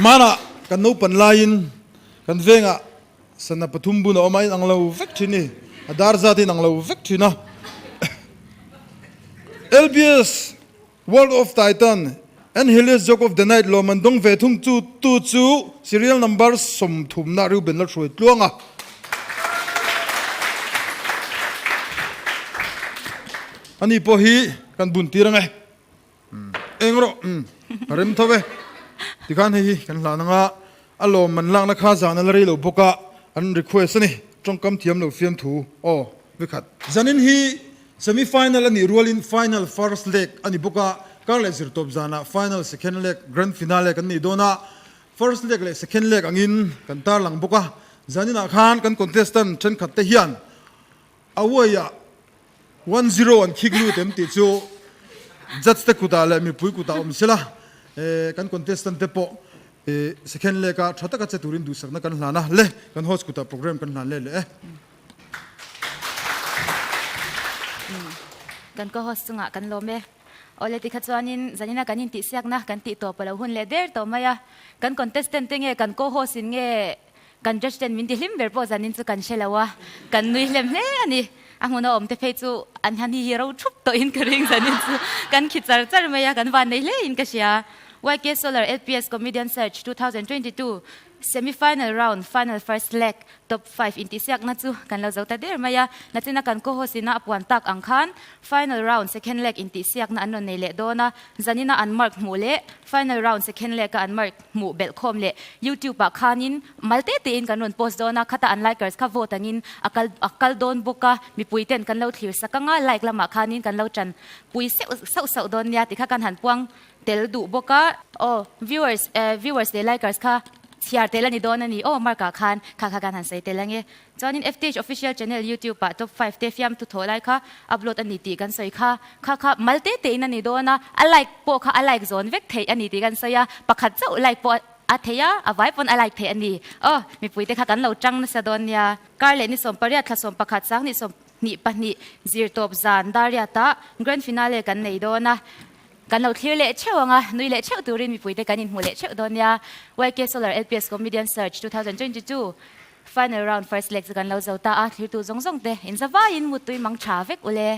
[SPEAKER 2] Hmanah kan naupan laiin kan vengah sana pathum bun a awm a, in ang lo vek thin ni. A dar zat in ang lo vek thin a. LBS World of Titan and Helios Joke of the Night lawm an dawng ve thung chu tu chu serial number 30 na Reuben la hruai tluang a. Ani pawh hi kan bun tir ang e. Eng rawh a rem tho e. Tikhan hei hi kan hlan ang a, a lawm man lakna kha zan a la rei lo bawk a, an request a ni. Tawngkam thiam lo fiamthu aw vikhat. Zanin hi semi final a nih rualin final first leg a ni bawk a, kar leh zirtawp zanah final second leg grand finale kan nei dawn a, first leg leh second leg angin kan tarlang bawk a, zaninah khan kan contestant thenkhat te hian Away-ah 1-0 an khik lut em tih chu judge te kutah leh mipui kutah awm sela, kan contestant te pawh second leg-a tha taka che turin duhsakna kan hlan a, le kan host kutah program kan hlan leh leh e.
[SPEAKER 1] Kan co-host chungah kan lawm e. Awle tikha chuanin zanina kan intihsiakna kan tih tawp a lo hun leh der tawh mai a, kan contestant te nge kan co-host in nge Kan judge ten min ti hlim ber pawh zanin chu kan hre lo a, kan nui hlem hle a ni. A hmun a awm te phei chu an han hi hi ro thup tawhin ka ring zanin chu kan khi char char mai a, kan van nei hle in ka hria. YK Solar LPS Comedian Search 2022 Semi Final Round Final First Leg Top 5 intihsiakna chu kan lo zo ta der mai a, nachina kan co-host ina a puan tak ang khan Final Round Second Leg intihsiakna an rawn nei leh dawn a, zanina an mark hmuh leh Final Round Second Leg a an mark hmuh belh khawm leh YouTube ah khanin mal te tein kan rawn post dawn a, khata an likers kha vote angin a kal a kal dawn bawk a, mipui ten kan lo thlir sak anga like lamah khanin kan lo tan pui seuh sauh sauh dawn nia tih kha kan han puang tel duh bawk a. Aw viewers eh viewers leh likers kha chhiar tel a ni dawn a ni aw mark ah khan kha kha kan han sawi tel ange. Chuanin FTH official channel youtube ah top 5 te fiamthu thawh lai kha upload a ni tih kan sawi kha kha kha mal te te in a ni dawn a, a like pawh kha a like zawn vek theih a ni tih kan sawi a, pakhat chauh like pawh a thei a, a vai pawn a like theih a ni. Aw mipui te kha kan lo tang nasa dawn nia. Kar leh ni 18 thla 11 sang ni 22 zir tawp zan Dariat-ah Grand Finale kan nei dawn a, kan lo thlir leh theuh ang a, nui leh theuh turin mipuite kan inhmu leh theuh dawn nia. YK Solar LPS Comedian Search 2022 Final Round First Leg chu kan lo zo ta a, thlirtu zawng zawng te inzavaiin muttui mang tha vek ule.